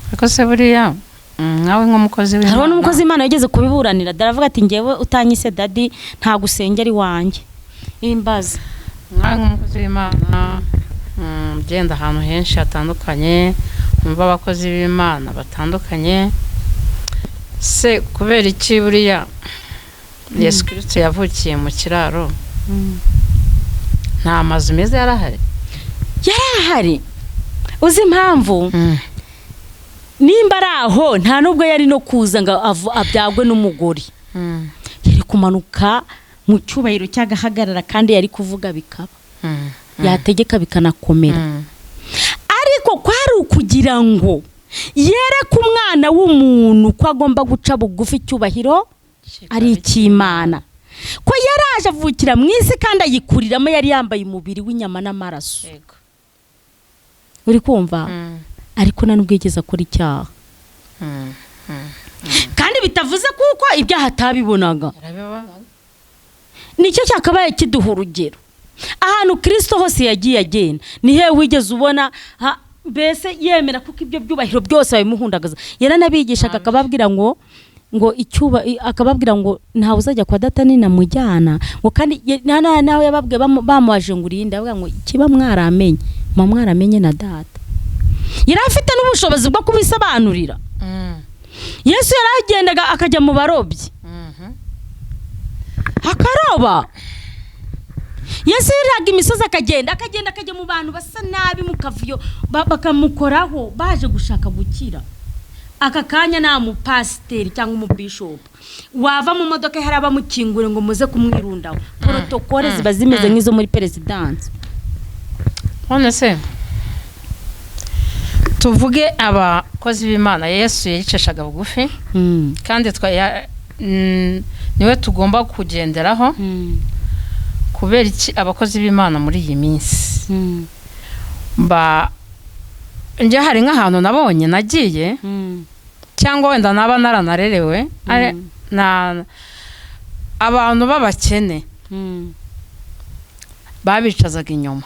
Ariko se buriya nkawe nk'umukozi w'Imana, Hariho n'umukozi w'Imana wigeze kubiburanira, daravuga ati: "Ngewe utanyise daddy ntabwo usengera iwanjye." Imbaza. Nkawe nk'umukozi w'Imana, ugenda ahantu henshi hatandukanye, wumva abakozi b'Imana batandukanye, se kubera iki buriya Yesu Kirisito yavukiye mu kiraro, nta mazu meza yarahari? Yari ahari. Uzi impamvu? Nimba ari aho, nta nubwo yari no kuza ngo abyagwe n'umugore. Yari kumanuka mu cyubahiro cy'agahagarara, kandi yari kuvuga bikaba, yategeka bikanakomera. Ariko kwari ukugira ngo yereke umwana w'umuntu ko agomba guca bugufi, icyubahiro ari icy'Imana, ko yaraje avukira mu isi kandi ayikuriramo, yari yambaye umubiri w'inyama n'amaraso. Uri kumva? Ariko nta nubwo yigeze akora icyaha. Kandi bitavuze kuko ibyaha atabibonaga. Yarabibonaga. Nicyo cyakabaye kiduha urugero. Ahantu Kirisito hose yagiye agenda, ni he wigeze ubona mbese yemera kuko ibyo byubahiro byose babimuhundagaza? Yaranabigishaga, akababwira ngo icyuba, akababwira ngo ntawe uzajya kwa data ninamujyana, ngo kandi nawe yababwiye, bamubaje ngo urinde, avuga ngo kiba mwaramenye, muba mwaramenye na data. Yari afite n'ubushobozi bwo kubisobanurira. Yesu yaragendaga akajya mu barobyi, akaroba. Yesu yuriraga imisozi, akagenda, akagenda, akajya mu bantu basa nabi, mu kavuyo, bakamukoraho baje gushaka gukira. Aka kanya nta mupasiteri cyangwa umubishopu wava mu modoka hari abamukingure ngo muze kumwirundaho. Protocole ziba zimeze nk'izo muri perezidansi. None se tuvuge abakozi b'Imana, Yesu yicishaga bugufi, kandi niwe tugomba kugenderaho. Kubera iki abakozi b'Imana muri iyi minsi ba njye hari nk'ahantu nabonye nagiye, cyangwa wenda naba naranarerewe, na abantu b'abakene babicazaga inyuma,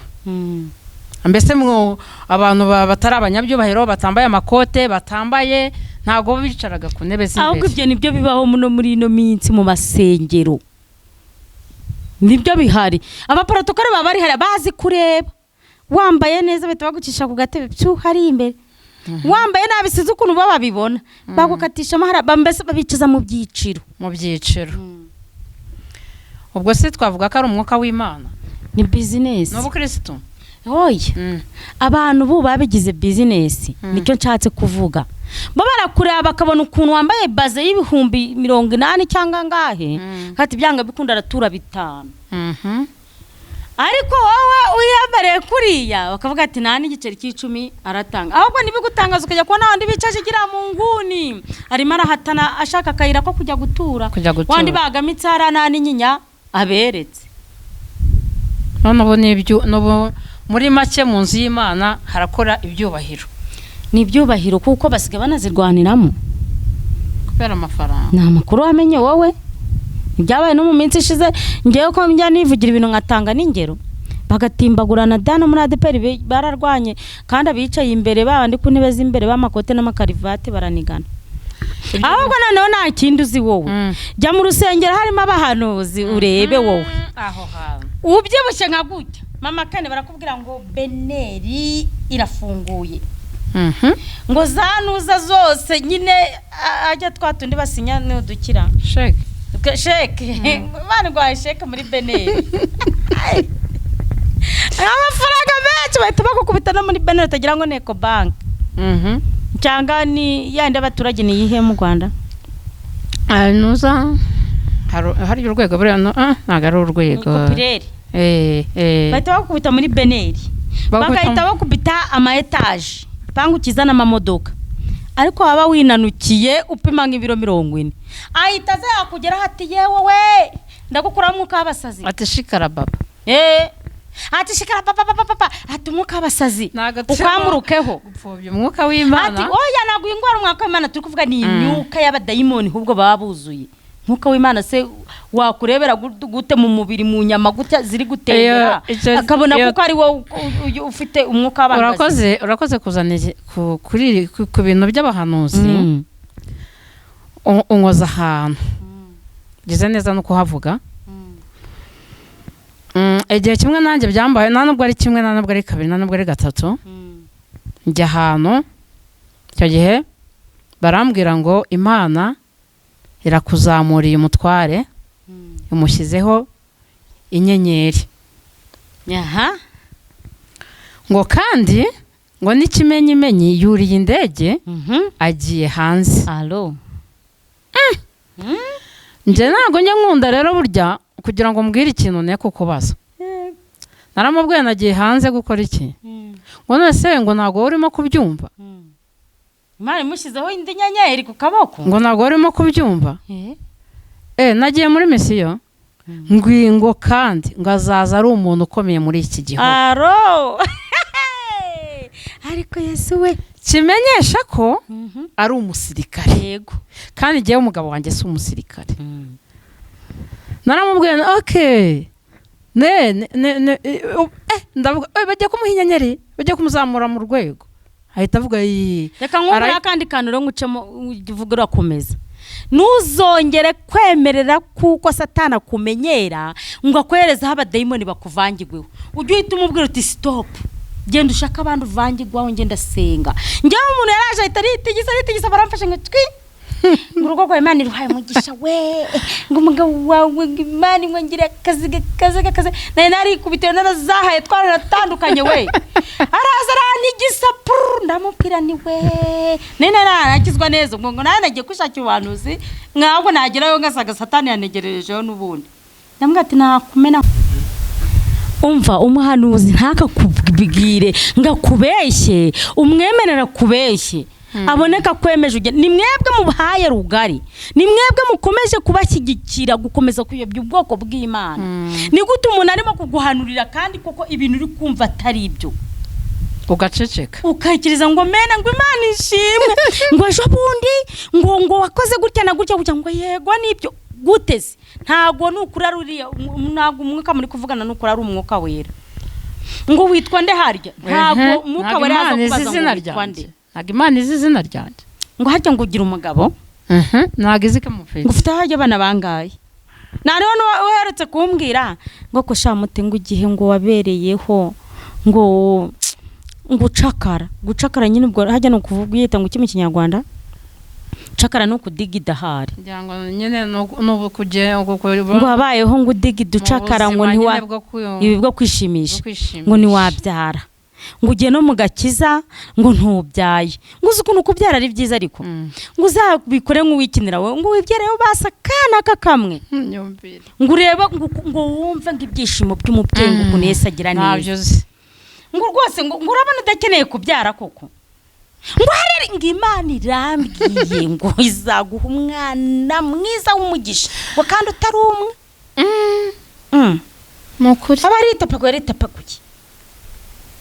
mbese mwo abantu batari abanyabyubahiro, batambaye amakote, batambaye, ntabwo bicaraga ku ntebe Ahubwo z'imbere? Ibyo nibyo bibaho muno muri ino minsi mu masengero, nibyo bihari. Abaporotokole baba bari hariya, bazi kureba wambaye neza, bahita bagucisha ku gatebe pyu hari imbere. Wambaye nabi, sinzi ukuntu baba babibona, bagukatishamo hariya, mbese babicaza mu byiciro. Mu byiciro. Ubwo se twavuga ko ari umwuka w'Imana? Ni business. Ni ubukirisitu? Oya. Abantu ubu babigize business. Nicyo nshatse kuvuga. Bo barakureba bakabona ukuntu wambaye baze y'80,000 cyangwa angahe, kati byanga bikunda aratura 5. Ariko wowe uyambariye kuriya, bakavuga ati nta n'igiceri cy'icumi aratanga. Ahubwo ntibigutangaza ukajya kubona abandi bicaje igira mu nguni, arimo arahatana ashaka akayira ko kujya gutura. Kujya gutura. Wandi bagamitse hariya nta n'inyinya aberetse. None ubu n'ibyo, n'ubu muri make mu nzu y'Imana harakora ibyubahiro. Ni ibyubahiro, kuko basigaye banazirwaniramo kubera amafaranga. Ni amakuru wamenye wowe, ibyabaye no mu minsi ishize. Ngewe ko njya nivugira ibintu nkatanga n'ingero, bagatimbagurana dana muri ADEPR, bararwanye, kandi abicaye imbere babandi ku ntebe z'imbere b'amakote n'amakarivati baranigana. Ahubwo noneho nta kindi uzi wowe, jya mu rusengero harimo abahanuzi urebe wowe. Aho hantu ubyibushye nka gutya, mama kane, barakubwira ngo BNR irafunguye, ngo za nuza zose nyine, ajya twa tundi basinya n'udukira sheke. Sheke, Imana iguhaye sheke muri BNR, amafaranga menshi, bahita bagukubita no muri BNR, utagira ngo ni Ecobank cyangwa ni yandi abaturage. Ni iyihe mu Rwanda? Nuza hari urwego buriya, no, ntabwo ari urwego. Populaire. Bahita bakubita muri BNR, bagahita bakubita ama etaje, igipangu kizana amamodoka, ariko waba winanukiye upima nk'ibiro 40, ahita aza yakugeraho ati: "Yewe we, ndagukuraho umwuka w'abasazi." Ati: "Shikara baba." Ati: "Shikara papa papa papa." Ati: "Umwuka w'abasazi Ntabwo ukwamurukeho." Gupfobya umwuka w'Imana. Ati: "Oya, ntabwo iyi ndwara umwuka w'Imana turi kuvuga, ni imyuka y'abadayimoni, ahubwo baba buzuye umwuka w'Imana." Se wakurebera gute mu mubiri, mu nyama gutya ziri gutembera, akabona kuko ari wowe ufite umwuka w'abantu bazima? Urakoze kuzana ku bintu by'abahanuzi. Unkoza ahantu gize neza no kuhavuga. Igihe kimwe nanjye byambaye, nta nubwo ari kimwe, nta nubwo ari kabiri, nta nubwo ari gatatu. Njya ahantu icyo gihe barambwira ngo Imana irakuzamuriye umutware, imushyizeho inyenyeri, ngo kandi ngo n'ikimenyimenyi yuriye indege, agiye hanze. Alo. Njye ntabwo njya nkunda rero burya kugira ngo mbwire ikintu ne kukubaza. Naramubwiye: "Nagiye hanze gukora iki?" Ngo: "None se ngo ntabwo wowe urimo kubyumva?" Imana imushyizeho indi nyenyeri ku kaboko. Ngo ntabwo urimo kubyumva? Nagiye muri misiyo, ngo kandi ngo azaza ari umuntu ukomeye muri iki gihugu. Aro, ariko Yesu we! Kimenyesha ko ari umusirikare. Kandi igihe umugabo wanjye si umusirikare. Naramubwiye nti, "Okay, ne ne ne ne ndavuga bagiye kumuha inyenyeri, bagiye kumuzamura mu rwego." Ahita avuga yi. Reka nkubwire akandi kantu rero ngucemo, uvuge urakomeza. Ntuzongere kwemerera kuko Satana akumenyera ngo akwerezeho abadayimoni bakuvangirweho. Ujye uhita umubwira uti: "Stop, genda ushake abandi uvangirwaho, ngenda senga." Njyewe umuntu yaraje ahita aritigisa, aritigisa, baramfashe ngo twi, ngo urugo rwawe Imana iruhaye umugisha we, ngo umugabo wawe, ngo Imana ngo ngire akazi akazi akazi. Nari narikubitiwe, narazahaye, twaratandukanye we, araza aranigisa puru. Ndamubwira ni we nari narakizwa neza, ngo nawe nagiye kwishakira ubuhanuzi, ntabwo nagerayo ngasanga Satani yanegererejeho n'ubundi. Ndamubwira ati: "Nakumena." Umva, umuhanuzi ntakakubwire ngo akubeshye, umwemerera akubeshye, aboneka kwemeje ugenda. Ni mwebwe mubahaye rugari, ni mwebwe mukomeje kubashyigikira gukomeza kuyobya ubwoko bw'Imana. Ni gute umuntu arimo kuguhanurira kandi koko ibintu uri kumva atari ibyo, ugaceceka, ukakiriza ngo mena, ngo Imana ishimwe, ngo ejo bundi ngo wakoze gutya na gutya gutya, ngo yego nibyo? Guteze ntabwo ni ukuri ari uriya, ntabwo umwuka muri kuvugana ni ukuri ari Umwuka Wera. Ngo witwa nde harya? Ntabwo Umwuka Ntabwo Wera yaza Imana izi kubaza ngo izina witwa nde. ryanjye, ntabwo Imana izi izina ryanjye. Ngo harya ngo ugira umugabo? Ntabwo izi ko mufite. Ngo ufite harya abana bangahe? Nariho uherutse kumbwira ngo ko shamute, ngo igihe ngo wabereyeho ngo ucakara, gucakara nyine ubwo hajya ni ukuvuga uyita ngo iki mu Kinyarwanda? Cakara ni ukudigida ahari. Ngira ngo nyine ni Ngo wabayeho ngo udigida ucakara, ngo ntiwa ibi bwo kwishimisha, ngo ntiwabyara, ngo ugiye no mu gakiza, ngo ntubyaye, ngo uzi ukuntu kubyara ari byiza, ariko ngo uzabikore nk'uwikinira wowe, ngo wibyereho basa akana kamwe, Nyumvire. ngo urebe, ngo wumve ngo ibyishimo by'umubyeyi, ngo ukuntu Yesu agira neza. Ntabyo uzi. Ngo rwose ngo urabona udakeneye kubyara koko, ngo harere, ngo Imana irambwiye ngo izaguha umwana mwiza w'umugisha, ngo kandi utari umwe. Ni ukuri. Aba aritapaguye, aritapaguye.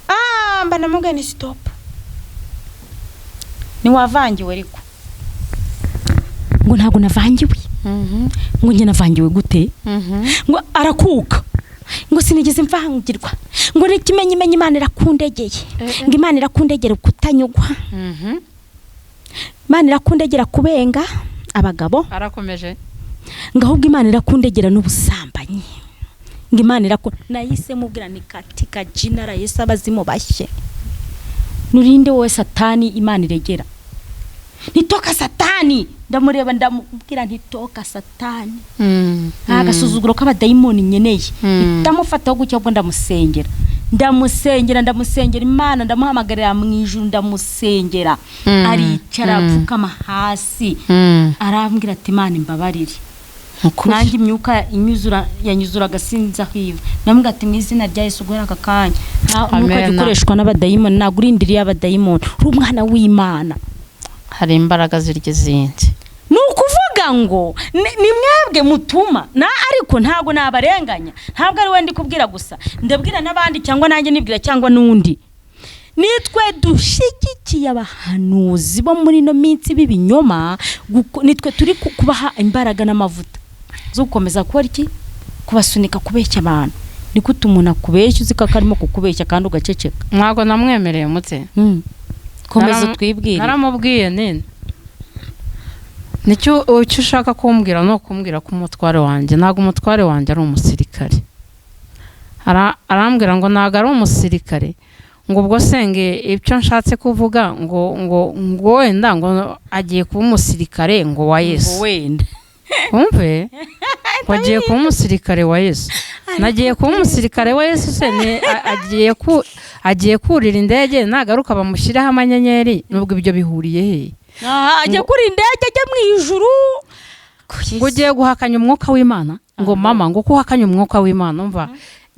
Ah, mba namubwiye ni stop, ntiwavangiwe. Ariko ngo ntabwo navangiwe. Ngo njye navangiwe gute? Ngo arakuka, ngo sinigeze mvangirwa, ngo n'ikimenyimenyi Imana irakundegeye, ngo Imana irakundegera kutanyugwa, Imana irakundegera kubenga abagabo. Arakomeje. Ngo ahubwo Imana irakundegera n'ubusambanyi, ngo Imana nahise mubwira ni katika jina la Yesu, abazimu bashye. Nurinde wowe Satani Imana iregera, nitoka Satani. Ndamureba, ndamubwira ntitoka Satani, nta gasuzuguro k'abadayimoni nkeneye. Ndamufataho gutya, ahubwo ndamusengera, ndamusengera, ndamusengera Imana, ndamuhamagarira mu ijuru, ndamusengera. Aricara, apfukama hasi, arambwira ati: "Imana imbabarire." Ukuri. Nanjye imyuka inyuzura yanyuzuraga sinzi aho iva. Ndamubwira ati: "Mu izina rya Yesu, guhera aka kanya ntukajya Amen. ukoreshwa n'abadayimoni. Ntabwo urindiriye abadayimoni, uri umwana w'Imana." Hari imbaraga zirya izindi. Ni ukuvuga ngo ni mwebwe mutuma na, ariko ntabwo nabarenganya, ntabwo ari we ndi kubwira gusa, ndabwira n'abandi, cyangwa nanjye nibwira, cyangwa n'undi. Nitwe dushyigikiye abahanuzi bo muri ino minsi b'ibinyoma, nitwe turi kubaha imbaraga n'amavuta zo gukomeza gukora iki? Kubasunika kubeshya abantu. Ni gute umuntu akubeshya uzi ko arimo kukubeshya kandi ugaceceka? Ntabwo namwemereye umutse. Komeza utwibwire. Naramubwiye nini, nicyo icyo ushaka kumbwira ni ukumbwira ko umutware wanjye, ntabwo umutware wanjye ari umusirikare. Arambwira ngo ntabwo ari umusirikare, ngo ubwo senge icyo nshatse kuvuga ngo wenda ngo agiye kuba umusirikare ngo wa Yesu. Wenda. Wumve ngo agiye kuba umusirikare wa Yesu. Nagiye kuba umusirikare wa Yesu se ni agiye kurira indege, nagaruka bamushyireho amanyenyeri? Nubwo ibyo bihuriye he? Aha, ajya kuri indege, ajya mu ijuru. Ngo ugiye guhakanya umwuka w'Imana, ngo mama, ngo ko uhakanye umwuka w'Imana. Umva,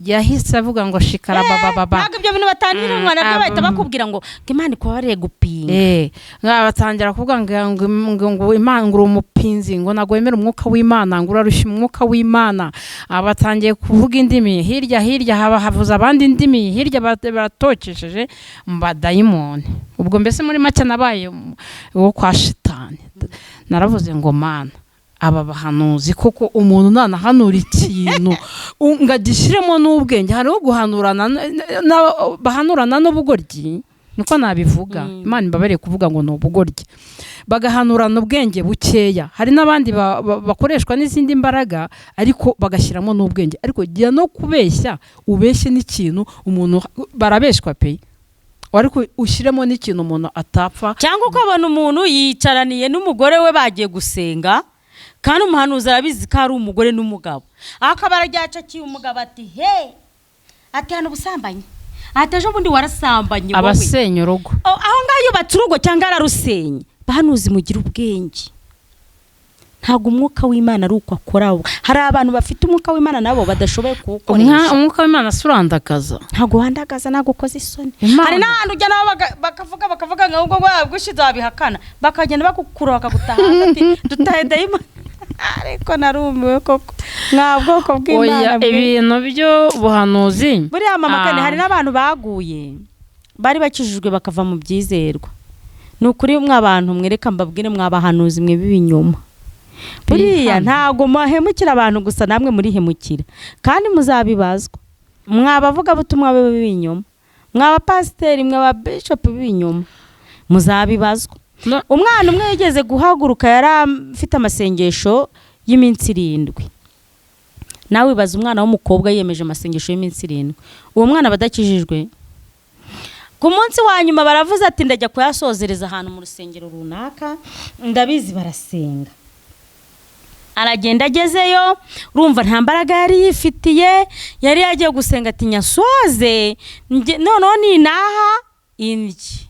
yahise avuga ngo shikara babababa. Ntabwo ibyo bintu batangira nabyo, bahita bakubwira ngo Imana ikubabarire gupinga. Nga batangira kuvuga ngo Imana, ngo uri umupinzi, ngo ntabwo wemera umwuka w'Imana, ngo urarushya umwuka w'Imana. Batangiye kuvuga indimi hirya hirya, haba havuze abandi indimi hirya, baratokesheje mu badayimoni. Ubwo mbese muri make nabaye uwo kwa Shitani. Naravuze ngo: "Mana, aba bahanuzi koko, umuntu nanahanura ikintu ngo agishyiremo n'ubwenge." Hariho guhanurana bahanurana n'ubugoryi, niko nabivuga. Imana imbabariye kuvuga ngo ni ubugoryi, bagahanurana ubwenge bukeya. Hari n'abandi bakoreshwa n'izindi mbaraga ariko bagashyiramo n'ubwenge. Ariko jya no kubeshya, ubeshye n'ikintu umuntu, barabeshywa pe, ariko ushyiremo n'ikintu umuntu atapfa. Cyangwa ukabona umuntu yicaraniye n'umugore we, bagiye gusenga, kandi umuhanuzi arabizi ko ari umugore n'umugabo, akaba arajyacakiye umugabo ati: "He," ati: "Hano ubusambanyi," ati: "Ejo bundi warasambanye wowe." Abasenya urugo. Oh, aho ngaho yubatse urugo cyangwa ararusenye. Bahanuzi, mugire ubwenge. Ntabwo umwuka w'Imana ari uko akora. Hari abantu bafite umwuka w'Imana nabo badashoboye kuwukoresha. Umwuka w'Imana si urandagaza. Ntabwo wandagaza, ntabwo ukoze isoni. Imana. Hari n'ahantu ujya nabo bakavuga ngo ubwo wabwishize wabihakana, bakagenda bakukura, bakagutaha hanze, ati: "Dutahe dayimoni." Ariko narumiwe koko, mwa bwoko Oya. bw'Imana mwe. Ibintu by'ubuhanuzi. Buriya mama kane, Ah. hari n'abantu baguye bari bakijijwe bakava mu byizerwa. Ni ukuri mwa bantu mwereka mbabwire, mwabahanuzi mwe b'ibinyoma, buriya Bihana. ntabwo muhemukira abantu gusa, namwe murihemukira kandi muzabibazwa. Mwabavugabutumwa b'ibinyoma, mwabapasiteri, mwababishopu b'ibinyoma, muzabibazwa. No. Umwana umwe yigeze guhaguruka, yari afite amasengesho y'iminsi 7. Nawe wibaza, umwana w'umukobwa yiyemeje amasengesho y'iminsi 7, uwo mwana aba adakijijwe. Ku munsi wa nyuma baravuze ati: "Ndajya kuyasozereza ahantu mu rusengero runaka, ndabizi barasenga." Aragenda, agezeyo urumva nta mbaraga yari yifitiye, yari yagiye gusenga ati: "Nyasoze noneho ninaha indyi."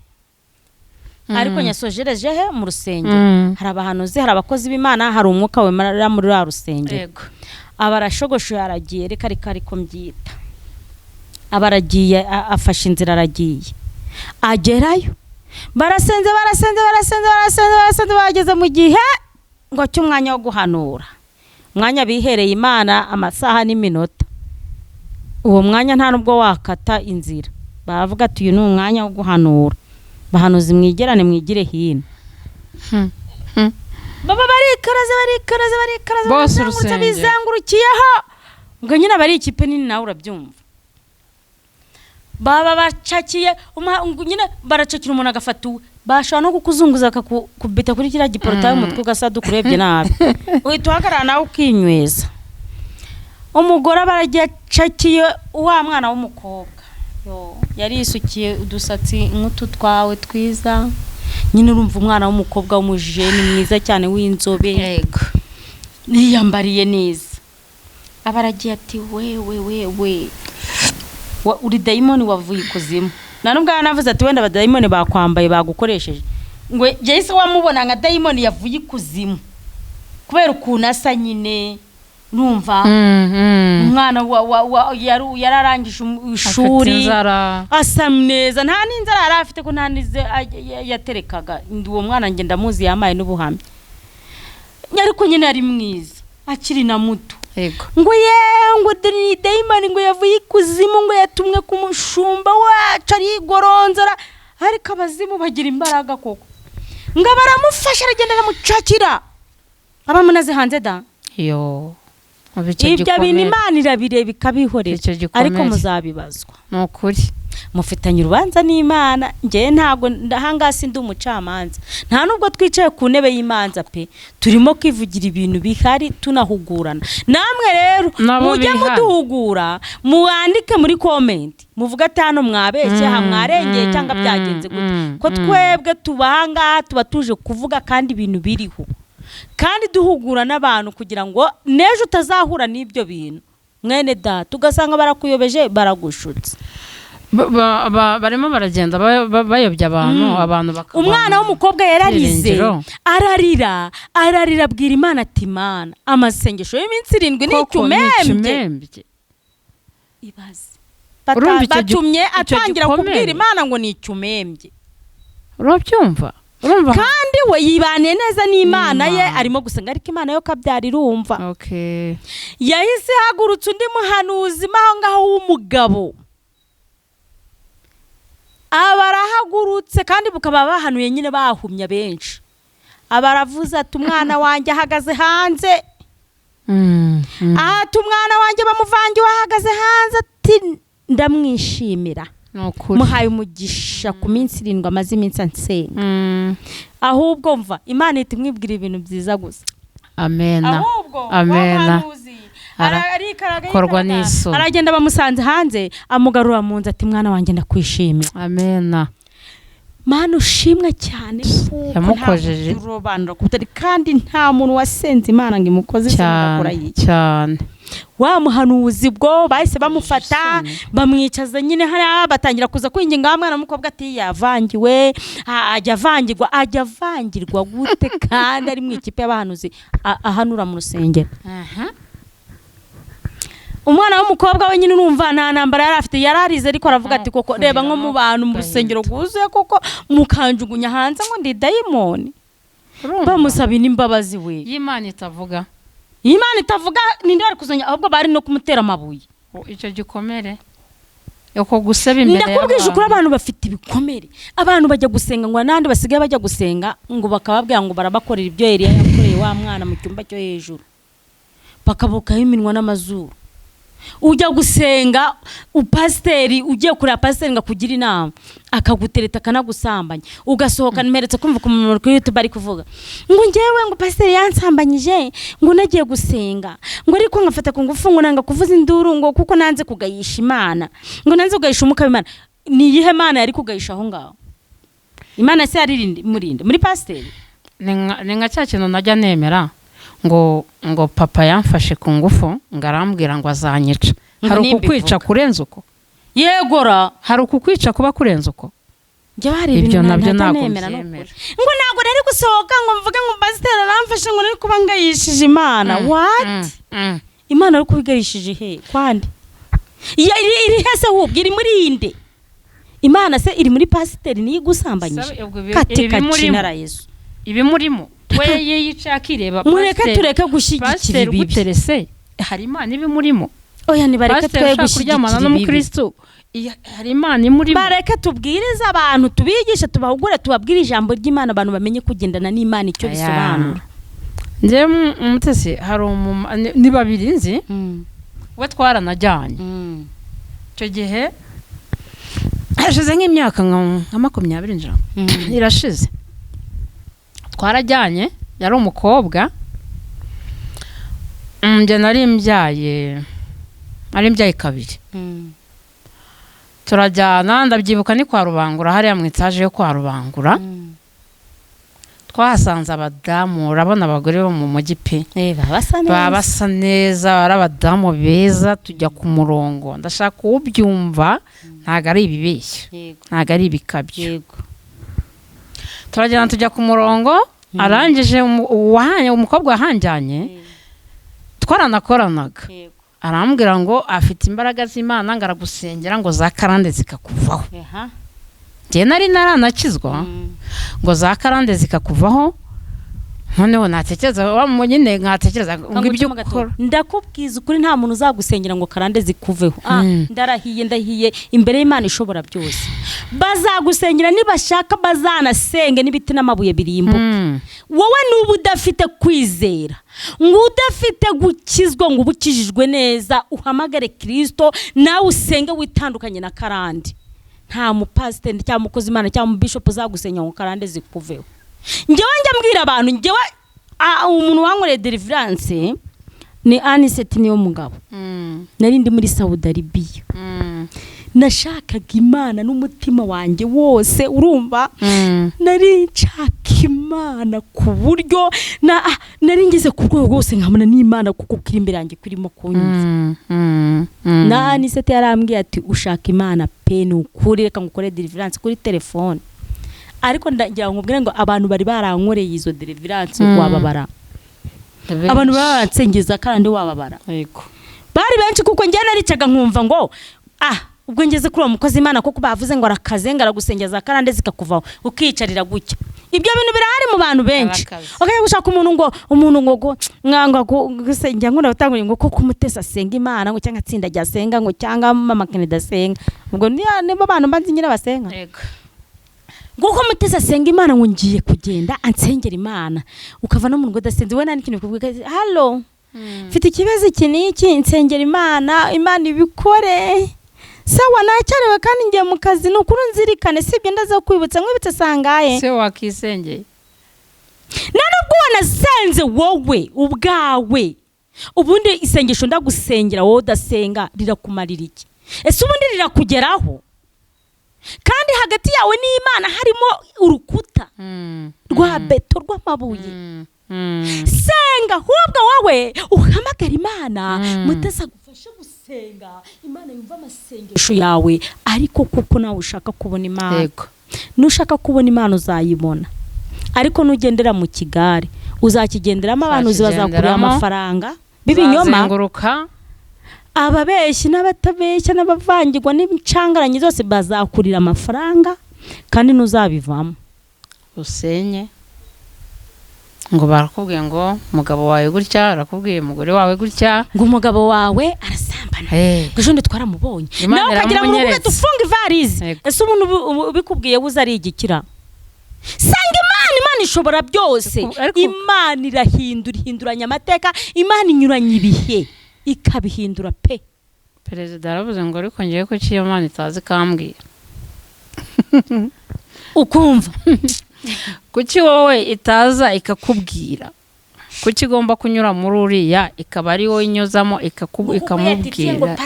Ariko nyasojereje he? Mu rusengero. Hari abahanuzi, hari abakozi b'Imana, hari umwuka wemera muri ruriya rusengero. Aba arashogoshoye, aragiye, reka reka, ariko mbyita, aba aragiye, afashe inzira aragiye. Agerayo barasenze, barasenze, barasenze, barasenze, barasenze, bageze mu gihe ngo cy'umwanya wo guhanura, umwanya bihereye Imana, amasaha n'iminota. Uwo mwanya nta nubwo wakata inzira, baravuga ati uyu ni umwanya wo guhanura, bahanuzi mwigerane mwigire hino. Baba barikaraze barikaraze barikaraze, Bose barazengurutse, urusengero. Bizengurukiyeho ngo nyine aba ari ikipe nini, nawe urabyumva. Baba bacakiye ngo nyine baracakira, umuntu agafata uwe, bashobora no kukuzunguza bakakubita kuri kiriya giporotaye umutwe ugasaduka urebye nabi, uhita uhagarara nawe ukinyweza. Umugore aba aragiye acakiye wa mwana w'umukobwa. Yo, yari yisukiye udusatsi nk'utu twawe twiza nyine, urumva umwana w'umukobwa w'umujeni mwiza cyane w'inzobe, Yego. yiyambariye neza. Aba aragiye ati: "We we we we, uri dayimoni wavuye ikuzimu." Nta nubwo yanavuze ati wenda abadayimoni bakwambaye bagukoresheje, ngo yahise wamubona nka dayimoni yavuye ikuzimu kubera ukuntu asa nyine, numva umwana wa yararangije ishuri, Afite inzara. Asa neza, nta n'inzara yari afite ko nta n'izo yaterekaga. Uwo mwana njye ndamuzi, yamaye n'ubuhamya, ariko nyine yari mwiza akiri na muto. Yego. Ngo ye, ngo dore ni dayimoni ngo yavuye ikuzimu, ngo yatumwe ku mushumba wacu, arigoronzora. Ariko abazimu bagira imbaraga koko. Ngo baramufasha, aragenda aramucakira, abamunaze hanze da. Yo. Umva icyo Ibyo bintu gikomere. Imana irabireba ikabihorera, Icyo gikomere. ariko muzabibazwa. Ni ukuri. Mufitanye urubanza n'Imana. Njyewe ntabwo ahangaha sindi umucamanza, nta nubwo twicaye ku ntebe y'imanza pe. Turimo kwivugira ibintu bihari, tunahugurana namwe rero. Nabo Mujye bihana. muduhugura, muwandike muri comment, muvuge ati hano mwabeshye, aha mwarengeye, cyangwa byagenze gute, ko twebwe tuba ahangaha tuba tuje kuvuga kandi ibintu biriho, kandi duhugura n'abantu kugira ngo n'ejo utazahura n'ibyo bintu, mwene data, ugasanga barakuyobeje, baragushutse. Barimo baragenda bayobya abantu, abantu bakaba Umwana w'umukobwa yararize, byiringiro. Ararira, ararira, abwira Imana ati: "Imana, amasengesho y'iminsi 7 ni Koko ni icyumembye." Icyumembye. Ibaze. Urumva icyo Batumye icyo atangira gikomere? kubwira Imana ngo ni icyumembye. Urabyumva, urumva. Kandi we yibaniye neza n'Imana ye, N'Imana. arimo gusenga, ariko Imana yo kabyara irumva. Yahise ihagurutsa undi muhanuzi mo aho ngaho w'umugabo, aba arahagurutse, kandi bukaba bahanuye nyine bahumya benshi. Aba aravuze ati: "Umwana wanjye ahagaze hanze." Ati: "Umwana wanjye bamuvangiwe ahagaze hanze." Ati: "Ndamwishimira, Ni ukuri. muhaye umugisha ku minsi 7 amaze iminsi ansenga." Ahubwo mva Imana ihita imwibwira ibintu byiza gusa. Amena. Ahubwo Amena. wa muhanuzi arikaraga, Arakorwa yikaraga, n'isoni. aragenda bamusanze hanze, amugarura mu nzu, ati: "Mwana wanjye, ndakwishimiye." Amena. Mana ushimwe cyane kuko Yamukojeje. ntabwo turobanura ku butari, kandi nta muntu wasenze Imana ngo imukoze isoni agakora Cyane iki. cyane. Wa muhanuzi bwo bahise bamufata, Isoni. bamwicaza nyine hariya, batangira kuza kwinginga wa mwana w'umukobwa ati yavangiwe. Ajya avangirwa, ajya avangirwa gute kandi ari mu ikipe y'abahanuzi, ahanura mu rusengero? Umwana w'umukobwa we nyine urumva nta ntambara yari afite, yararize, ariko aravuga ati: "Koko reba nko mu bantu mu rusengero rwuzuye, koko mukanjugunya hanze ngo ndi dayimoni." Urumva? Bamusaba n'imbabazi we. Y'Imana itavuga. Imana itavuga, ninde wari kuzongera? Ahubwo bari no kumutera amabuye. Icyo gikomere, uko guseba imbere Ndakubwije ukuri, y'abantu. abantu bafite ibikomere. Abantu bajya gusenga, ngo n'abandi basigaye bajya gusenga ngo bakababwira ngo barabakorera ibyo Eliya yakoreye wa mwana mu cyumba cyo hejuru, bakabukaho iminwa n'amazuru. Ujya gusenga, upasiteri, ugiye kureba pasiteri ngo akugire inama, akagutereta, akanagusambanya, ugasohoka. Mperetse kumva ku muntu kuri YouTube ari kuvuga ngo ngewe ngo pasiteri yansambanyije, ngo nagiye gusenga, ngo ariko nkafata ku ngufu, ngo nanga kuvuza induru, ngo kuko nanze kugayisha Imana, ngo nanze kugayisha umwuka w'Imana. Ni iyihe Mana yari kugayisha aho ngaho? Imana se yari murinde muri pasiteri? Ni nka cya kintu najya nemera ngo papa yamfashe ku ngufu, ngo arambwira ngo azanyica. Ngo Hari nimba ukukwica ivuga. kurenza uko? Yegora. Hari ukukwica kuba kurenza uko? Njye hari Ibyo ibintu nabyo ntajya ntabwo nemera, ni mbyemera. ukuri. Ngo ntabwo nari gusohoka ngo mvuge ngo pasiteri aramfashe, ngo nari kuba ngayishije Imana. What? Imana ari kubigayishije he kwandi? Iri he se? Ahubwo iri muri inde? Imana se iri muri pasiteri niyo igusambanyije? Sabe, ubwo Katika ibimurimo. jina la Yesu. Ibimurimo we ye yicaye akireba. Mureke Pasiteri- tureke gushyigikira pasiteri ibibi. uguterese, hari Imana ibimurimo. Oya, nibareke Pasiteri twe ushaka kuryamana gushyigikira ibibi. n'umukristo, hari Imana imurimo. Bareke tubwirize abantu, tubigishe, tubahugure, tubabwire ijambo ry'Imana, abantu bamenye kugendana n'Imana icyo Aya. bisobanura. Njyewe Umutesi, hari ni babiri nzi, we twaranajyanye icyo gihe, hashize nk'imyaka nka 20 njira irashize. Twarajyanye, yari umukobwa. Njye nari mbyaye kabiri. Turajyana, ndabyibuka, ni kwa Rubangura, hariya mu etaje yo kwa Rubangura. Twahasanze abadamu, urabona abagore bo mu mujyi pe. Baba basa neza. Baba basa neza, ari abadamu beza. Tujya ku murongo, ndashaka uwubyumva, ntabwo ari ibibeshyo, ntabwo ari ibikabyo. Turagenda tujya ku murongo, arangije umukobwa wahanjyanye twaranakoranaga, arambwira ngo afite imbaraga z'Imana, ngo aragusengera ngo za karande zikakuvaho. Njye nari naranakizwa. Ngo za karande zikakuvaho, noneho natekereza wa nyine nkatekereza ngo ibyo ukora. Ndakubwiza ukuri, nta muntu uzagusengera ngo karande zikuveho. Ndarahiye, ndahiye imbere y'Imana ishobora byose, bazagusengera nibashaka bazanasenge n'ibiti n'amabuye birimbuke. Wowe nuba udafite kwizera, ngo udafite gukizwa, ngo ube ukijijwe neza, uhamagare Kirisito nawe usenge witandukanye na karande, nta mupasiteri cyangwa umukozi Imana cyangwa umubishopu uzagusengera ngo karande zikuveho. Njyewe njya mbwira abantu, njyewe umuntu wankoreye deliverance ni Aniseti, niyo mugabo. Nari ndi muri Saudi Arabia. Nashakaga Imana n'umutima wanjye wose, urumva? Nari nshaka Imana ku buryo nari ngeze ku rwego rwose nkabona n'Imana kuko kiri imbere yanjye kurimo kunyumva. Na Anisete yarambwiye ati: "Ushaka Imana pe, ni ukuri, reka ngukore deliverance kuri telefone." Ariko ndagira ngo nkubwire ngo abantu bari barankoreye izo deliverance, wababara. Abantu baba baransengeza kandi wababara. Bari benshi, kuko njye naricaga nkumva ngo ubwo ngeze kuri uwo mukozi Imana kuko bavuze ngo arakaze, ngo aragusengeza karande zikakuvaho, ukiyicarira gutya. Ibyo bintu birahari mu bantu benshi. Arakaze. Ukajya gushaka umuntu ngo umuntu ngo mwanga gusengera, ngo ndabatanguriye ngo koko Umutesi asenga Imana, ngo cyangwa atsinda ajya asenga, ngo cyangwa mama Kennedy asenga, ubwo niba abantu mbanzi nyine basenga, nguko Mutesi asenga Imana, ngo ngiye kugenda ansengera Imana, ukava no mu rugo udasenze. We nta n'ikintu bikubwira: "Halo, mfite ikibazo iki n'iki, nsengera Imana, Imana ibikore." "Sawa, nacyarewe kandi ngiye mu kazi, ni ukuri nzirikane, sibyo? Ndaza kwibutsa, nkwibutse sangaye." Se wakisengeye. Nta nubwo wanasenze wowe ubwawe. Ubundi isengesho ndagusengera wowe udasenga rirakumarira iki? Ese ubundi rirakugeraho kandi hagati yawe n'Imana harimo urukuta rwa beto, rw'amabuye? Senga ahubwo wowe uhamagara Imana. Mutesi agufashe gusenga, Imana yumva amasengesho yawe, ariko kuko nawe ushaka kubona Imana. Nushaka kubona Imana uzayibona, ariko nugendera mu kigare uzakigenderamo, abantu bazakurira Uzakigenderamo. amafaranga b'ibinyoma. Uzazenguruka. Ababeshyi n'abatabeshya n'abavangirwa n'incangaranyi zose bazakurira amafaranga kandi ntuzabivamo. Usenye ngo barakubwiye ngo umugabo wawe gutya, barakubwiye umugore wawe gutya. Ngo umugabo wawe arasambana, ngo ejo bundi twaramubonye. Imana Nawe ukagira ngo urubuga iramunyeretse. ufunga ivarize. Ese umuntu ubikubwiye buze ari igikira? Sanga Imana, Imana ishobora byose. Imana irahindura, ihinduranya amateka, Imana inyuranya ibihe ikabihindura pe. Perezida yaravuze ngo ariko ngewe kuki iyo Mana itazi ikambwira? Ukumva. Kuki wowe itaza ikakubwira? Kuki igomba kunyura muri uriya, ikaba ari wowe inyuzamo ikamubwira?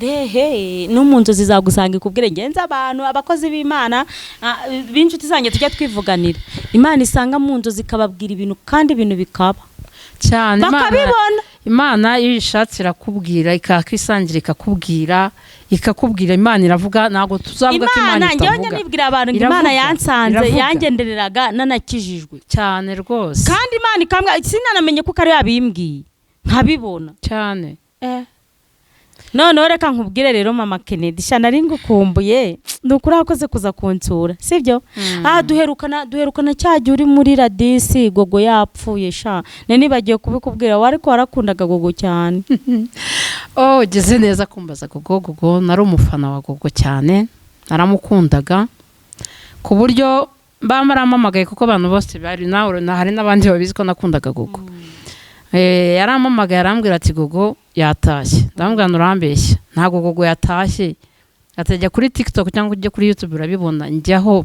Rehe, no mu nzozi zagusanga ikubwire. Ngenza abantu, abakozi b'Imana b'inshuti zanjye tujya twivuganira, Imana isanga mu nzozi ikababwira ibintu kandi ibintu bikaba. Cyane Bakabibona. Imana iyo uyishatse irakubwira, ikakwisangira, ikakubwira. Imana iravuga, ntabwo tuzavuga ko Imana Imana, njyewe njya itavuga. nibwira abantu ngo Iravuga, Imana yansanze, iravuga. yangendereraga nanakijijwe. Cyane rwose. Kandi Imana ikambwira sinanamenye kuko ari yabimbwiye nkabibona. Cyane. Noneho reka nkubwire rero, mama Kennedy, sha nari ngukumbuye, ni ukuri, wakoze kuza kunsura, sibyo? Duherukana cya gihe uri muri radisi, gogo yapfuye. Sha nari nibagiwe kubikubwira, wari ko warakundaga gogo cyane. Oh, ugeze neza kumbaza Gogo. Gogo nari umufana wa Gogo cyane, naramukundaga ku buryo bamarampamagaye, kuko abantu bose bari nawe, hari n'abandi babizi ko nakundaga Gogo. Yarampamagaye arambwira ati Gogo yatashye. Ndamubwira nti urambeshya, ntabwo Gogo yatashye. Atajya kuri TikTok cyangwa ujye kuri YouTube urabibona. Njyaho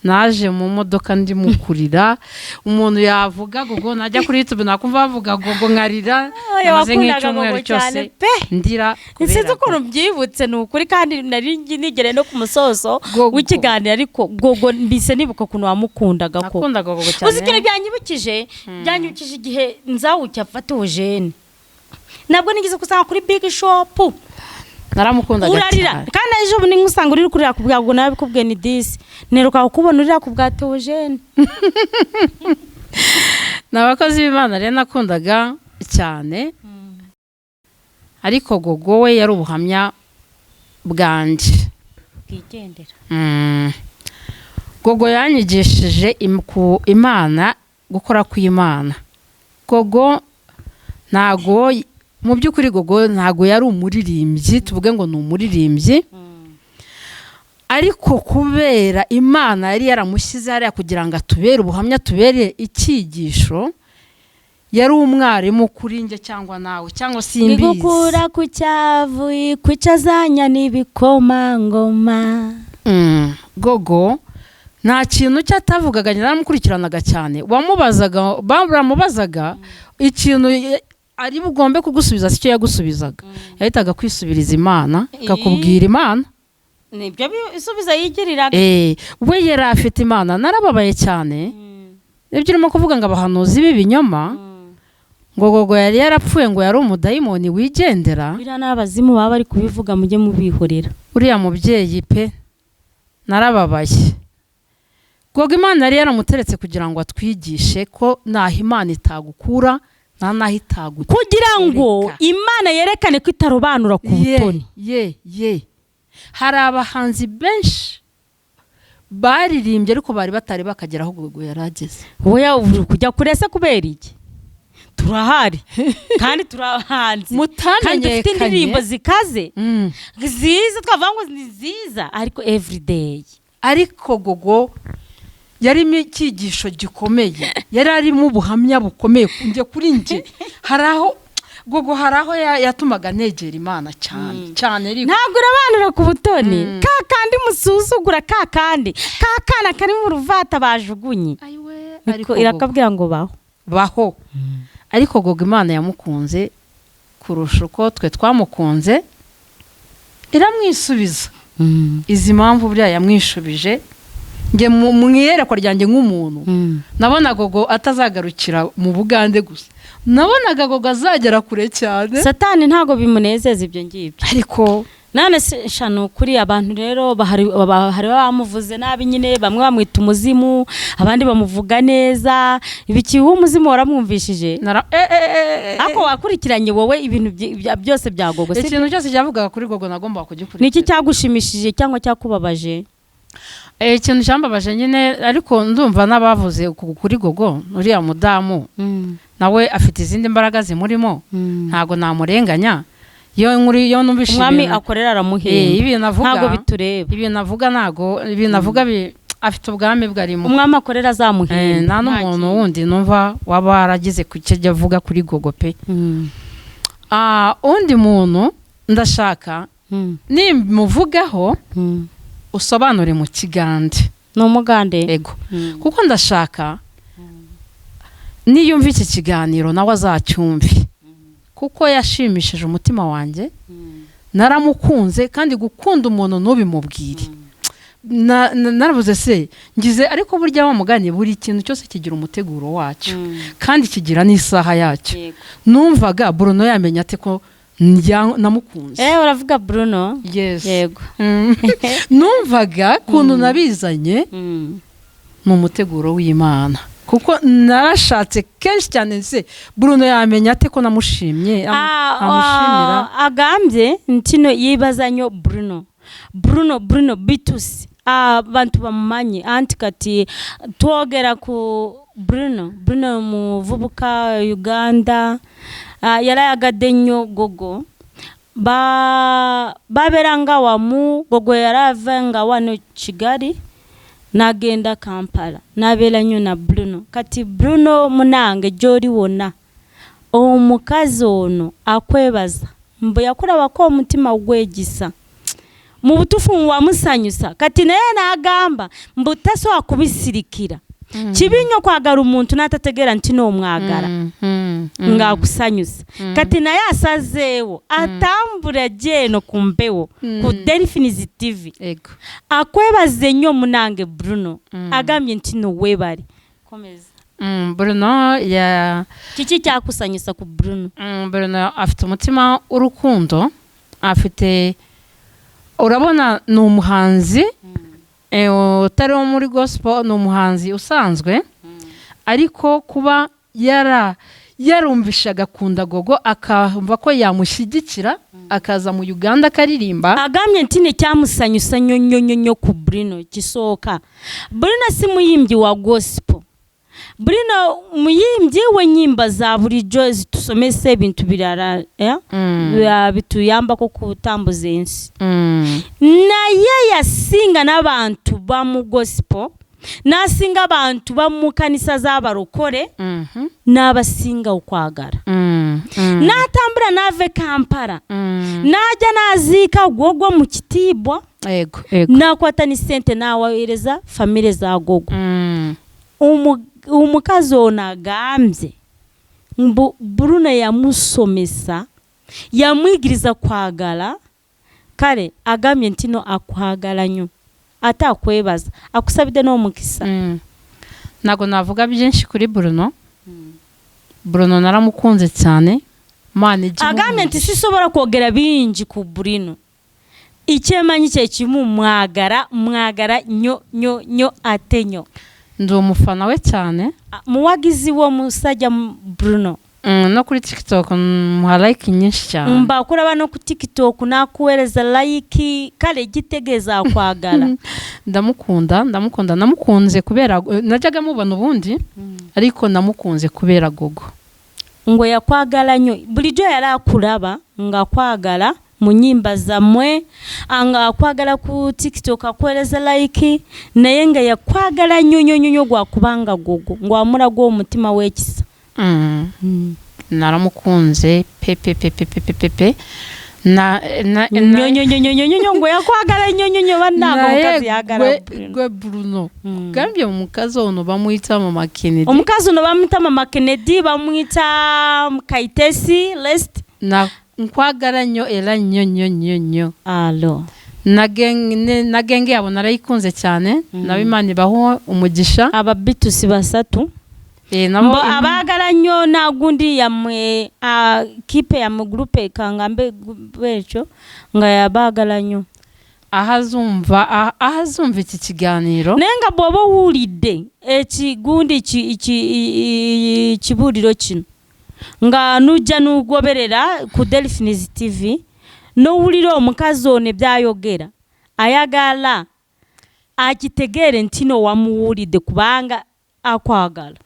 naje mu modoka ndimo kurira, umuntu yavuga Gogo, najya kuri YouTube nakumva bavuga Gogo nkarira. Oya, Namaze wakundaga nk'icyumweru Gogo cyane cyose pe. ndira Sinzi kubera ukuntu byibutse, ni ukuri, kandi nari nigere no ku musozo Gogo. w'ikiganiro, ariko Gogo mbise nibuka ukuntu wamukundaga ko Nakundaga Gogo cyane. Uzi ikintu byanyibukije igihe nzawucya afata ubujene, nabwo nigeze gusanga kuri big shop. Naramukundaga Urarira cyane. kandi ejo bundi nkusanga uri kurira ku bwa Gogo, nabikubwiye ni disi neruka kukubona urira ku bwa Teogene. Ni abakozi b'Imana rero nakundaga cyane, ariko Gogo we yari ubuhamya bwanjye Bwigendera. Gogo yanyigishije ku Imana, gukora kw'Imana. Gogo ntago, mu by'ukuri Gogo ntago yari umuririmbyi tuvuge ngo ni umuririmbyi, ariko kubera Imana yari yaramushyize hariya kugira ngo atubere ubuhamya, tubere icyigisho, yari umwarimu kuri njye cyangwa nawe cyangwa simbizi. Igukura ku cyavu ikwicazanya n'ibikomangoma. Gogo nta kintu cye atavugaga, naramukurikiranaga cyane. Wamubazaga, baramubazaga ikintu ari bugombe kugusubiza, si cyo yagusubizaga, yahitaga kwisubiriza Imana, akakubwira Imana. Nibyo bisubizo yigiriraga. We yari afite Imana. Narababaye cyane, ibyo urimo kuvuga ngo abahanuzi b'ibinyoma, ngo Gogo yari yarapfuye, ngo yari umudayimoni wigendera. Biriya ni abazimu baba bari kubivuga, mujye mubihorera. Uriya mubyeyi pe, narababaye. Gogo Imana yari yaramuteretse kugira ngo atwigishe ko ntaho Imana itagukura, nta n'aho itagutereka. Kugira ngo Imana yerekane ko itarobanura ku butoni. Ye, hari abahanzi benshi baririmbye, ariko bari batari bakagera aho Gogo yari ageze. Wowe uri kujya kure se kubera iki? Turahari kandi turahanzi kandi dufite indirimbo Mutamenyekanye. zikaze, nziza, twavuga ngo ni nziza, ariko everyday. Ariko Gogo yarimo icyigisho gikomeye, yari arimo ubuhamya bukomeye njye, kuri njye. Hari aho Gogo, hari aho yatumaga negera Imana cyane cyane, ariko Ntabwo urabanura ku butoni, ka kandi musuzugura, ka kandi ka kana kari mu ruvata bajugunye. Ayiwe. Niko. Ariko Gogo Irakabwira ngo baho. Baho. Ariko Gogo Imana yamukunze kurusha uko twe twamukunze, iramwisubiza. Izi mpamvu buriya yamwishubije, njye mu iyerekwa ryanjye nk'umuntu nabonaga Gogo atazagarukira mu Bugande gusa, nabonaga Gogo azagera kure cyane. Satani ntabwo bimunezeza ibyo ngibyo. Ariko None se sha, ni ukuri, abantu rero bahari hari bamuvuze nabi nyine, bamwe bamwita umuzimu, abandi bamuvuga neza. Ibiki w'umuzimu waramwumvishije? Nara Ariko wakurikiranye wowe ibintu byose bya Gogo, si? Ikintu cyose cyavugaga kuri Gogo nagombaga kugikurikira. Ni iki cyagushimishije cyangwa cyakubabaje? Ikintu cyambabaje nyine, ariko ndumva n'abavuze kuri Gogo, uriya mudamu nawe afite izindi mbaraga zimurimo, ntabwo namurenganya. Iyo nkuru, iyo numvishe Umwami ibintu akorera aramuhemba. Ibintu avuga Ntabwo bitureba. Ibintu avuga, ntabwo ibintu avuga afite ubwami bwe arimo. Umwami akorera azamuhemba. Nta n'umuntu wundi numva waba waragize ku cyo ajya avuga kuri Gogo pe. Undi muntu ndashaka nimuvugaho usobanure mu Kigande. Ni umugande? Ego, kuko ndashaka niyumva iki kiganiro nawe azacyumve, kuko yashimishije umutima wanjye. Naramukunze, kandi gukunda umuntu ntubimubwire, naravuze se ngize, ariko burya wa mugani, buri kintu cyose kigira umuteguro wacyo kandi kigira n'isaha yacyo. Numvaga Bruno yamenya ate ko namukunze? Uravuga Bruno? Yes. Yego. Numvaga ukuntu nabizanye ni umuteguro w'Imana, kuko narashatse kenshi cyane, se Bruno yamenya ate ko namushimye, amushimira? Agambye ntino yibazanyo Bruno, Bruno, Bruno Bitusi, abantu bamumanyi anti kati twogera ku Bruno. Bruno muvubuka Uganda, yarayagadde nnyo Gogo. Babeeranga wamu. Gogo yarava nga wano Kigali n'agenda Kampala, n'abeera nnyo na Bruno. Kati Bruno munange, gy'oli wonna, omukazi ono akwebaza mbu yakulabako omutima gwegisa, mu butuufu wamusanyusa. Kati naye n'agamba mbu tasobola kubisirikira. Kibi nnyo kwagala omuntu n'atategeera nti n'omwagala ng'akusanyusa. Kati naye asazeewo atambula gyeno ku mpewo ku Delphines TV Ego. akwebaze nnyo munange Bruno. Agambye nti no weebale. Komeza. Bruno ya Kiki kyakusanyusa ku Bruno? Bruno afite umutima w'urukundo, afite, urabona ni umuhanzi utari wo muri gospel, ni umuhanzi usanzwe, ariko kuba yarumvisha agakunda Gogo, akumva ko yamushyigikira, akaza mu Uganda akaririmba. Agambye nti nekyamusanyusa nnyo nnyo nnyo nnyo ku Bruno, kisooka, Bruno si muyimbyi wa gospel. Bruno muyimbyi w'ennyimba za bulijjo zitusomesa ebintu birala, eh? Bituyambako kutambuza ensi. Naye yasinga n'abantu bamu gospel, n'asinga abantu bamu kanisa z'abarokore, n'abasinga okwagala. N'atambula n'ava e Kampala, n'ajja n'aziika Gogo mu kitiibwa, Ego, ego. n'akwata ne ssente n'aweereza famire za Gogo. Omukazi ono agambye mbu Bruno yamusomesa, yamwigiriza kwagala. Kale agambye nti no akwagala nnyo, ate akwebaza, akusabidde n'omukisa. Ntabwo navuga byinshi kuri Bruno. Bruno naramukunze cyane, Imana ijye Agambye nti imuha. sisobola kwogera bingi ku Bruno, ikyemanyi kyekimu, mwagala, mwagala nnyo nnyo nnyo ate nnyo. Ndi umufana we cyane. Muwagizi w'omusajja Bruno. No kuri TikTok muha like nyinshi cyane. Mba akulaba no ku TikTok n'akuweereza like, kale gitegeeza akwagala. Ndamukunda, ndamukunda. Namukunze kubera najyaga mubona ubundi, ariko namukunze kubera Gogo. Ngo yakwagala nnyo, bulijjo yali akulaba ng'akwagala mu nnyimba zammwe, nga akwagala ku TikTok, akuweereza like, naye nga yakwagala nnyo nnyo nnyo nnyo gwakubanga Gogo ng'amulaga omutima w'ekisa. Naramukunze pe pe pe pe pe pe pe pe na na Nnyo nnyo nnyo nnyo nnyo nnyo, ngo yakwagala nnyo nnyo nnyo. Bannange, omukazi yagala Bruno. Gwe Bruno, gambye omukazi ono bamuyita Mama Kennedy. Omukazi ono bamuyita Mama Kennedy, bamuyita Kaitesi Lest. Na nkwagala nnyo era nnyo nnyo nnyo nnyo. Alo. Na genge yabo narayikunze cyane nabo, Imana ibaho umugisha. Ababitusi basatu. Nabo Mbo abaagala nnyo nagundi yammwe, kipe yammwe, gurupe kangambe bwekyo, nga yabaagala nnyo. Aho azumva iki kiganiro. Naye nga bw'oba owulidde ekigundi ekibuuliro kino, nga nujja n'ogoberera ku Delphines TV, n'owulira omukazi ono ebyayogera, ayagala akitegeere nti no wamuwulidde kubanga akwagala.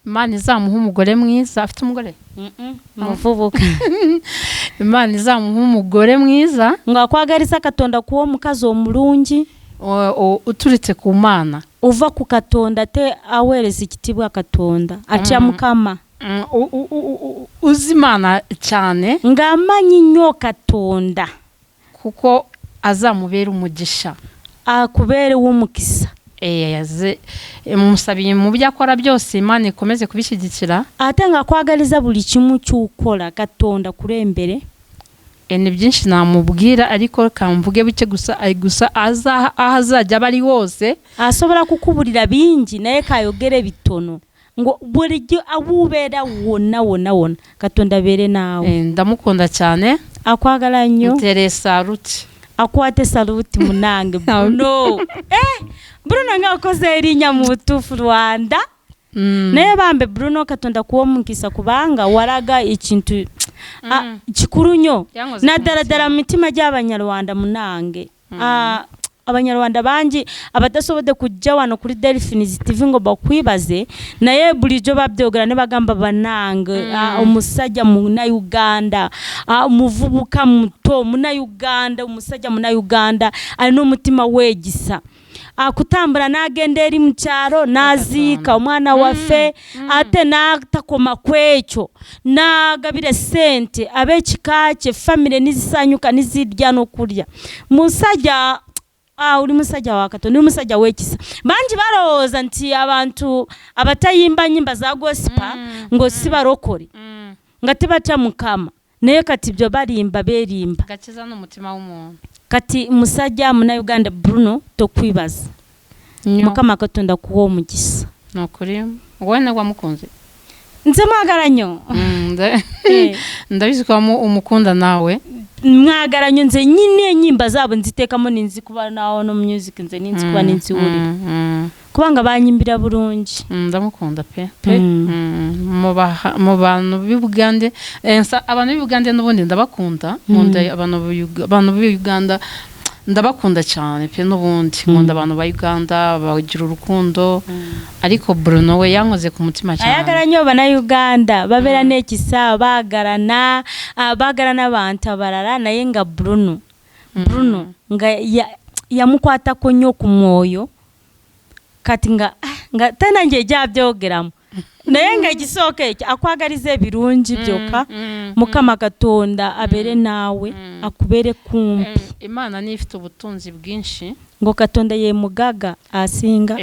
Imana izamuha umugore mwiza. Afite umugore? Muvubuka. Imana izamuha umugore mwiza. Ng'akwagalisa Katonda kuwa omukazi omulungi. Uturutse ku Mana. Uva ku Katonda, te aweereza ekitiibwa Katonda, atya Mukama. Uzi Imana cyane. Ng'amanyi nnyo Katonda. Kuko azamubera umugisha. Akubeerewo omukisa. Musabiye mu byo akora byose, Imana ikomeze kubishyigikira. Ate ng'akwagaliza buli kimu ky'okola, Katonda kulembere. Ni byinshi namubwira, ariko kamvuge buke gusa, gusa aho azajya aba ari hose. Asobola kukubulira bingi, naye kayogere bitono ngo bulijjo awubeera wonna wonna wonna, Katonda abeere naawe. Ndamukunda cyane. Akwagala nnyo. Ntereye saruti. Akwate saluti munange Bruno. Bruno nga okoze erinnya mu butuufu Rwanda. Naye bambe Bruno, Katonda kuwa omukisa kubanga walaga ekintu kikulu nnyo Yankoze ku naddala ddala mu mitima gy'Abanyarwanda munange. Abanyarwanda bangi abadasobode kujja wano kuri Delphines TV ngo bakwibaze, naye bulijjo babyogera ne bagamba banange, omusajja Munnayuganda, omuvubuka muto Munnayuganda, omusajja Munnayuganda alina omutima weegisa, akutambula n'agenda eri mu kyalo n'aziika omwana waffe, ate n'atakoma ku ekyo, n'agabira sente ab'ekika kye, famire nizisanyuka, nizirya n'okulya. Musajja, uli musajja wa Katonda, uli musajja w'ekisa. Bangi balowooza nti abantu abatayimba nyimba za gospel ngo si barokore, nga tebatya Mukama, naye kati byo balimba, berimba. Gakiza n'umutima w'umuntu. Kati musajja Munnayuganda Bruno, tokwibaza. Nnyo. Mukama Katonda kuwa omukisa. Ni ukuri, wowe nawe wamukunze. Nze mwagala nnyo. Ndabizi ko umukunda nawe. Mwagala nnyo nze nyine, enyimba zaabo nziteekamu, ninzikuba nawo no music, nze ninzikuba, ninziwulira, kubanga banyimbira bulungi. Ndamukunda pe pe. Mu bantu b'i Bugande, abantu b'i Bugande n'ubundi ndabakunda. Nkunda abantu b'i Uganda, ndabakunda cyane pe. N'ubundi nkunda abantu ba Uganda, bagira urukundo, ariko Bruno we yankoze ku mutima cyane. Ayagala nnyo Bannayuganda, babeera n'ekisa, baagalana, baagala n'abantu abalala, naye nga Bruno nga yamukwatako nnyo ku mwoyo. Kati nga nga tena nje gyabyogeramu, naye nga ekisooka ekyo akwagaliza ebirungi byokka. Mukama Katonda abeere naawe, akubeere kumpi. Imana niyo ifite ubutunzi bwinshi. Ngo Katonda ye mugaga asinga.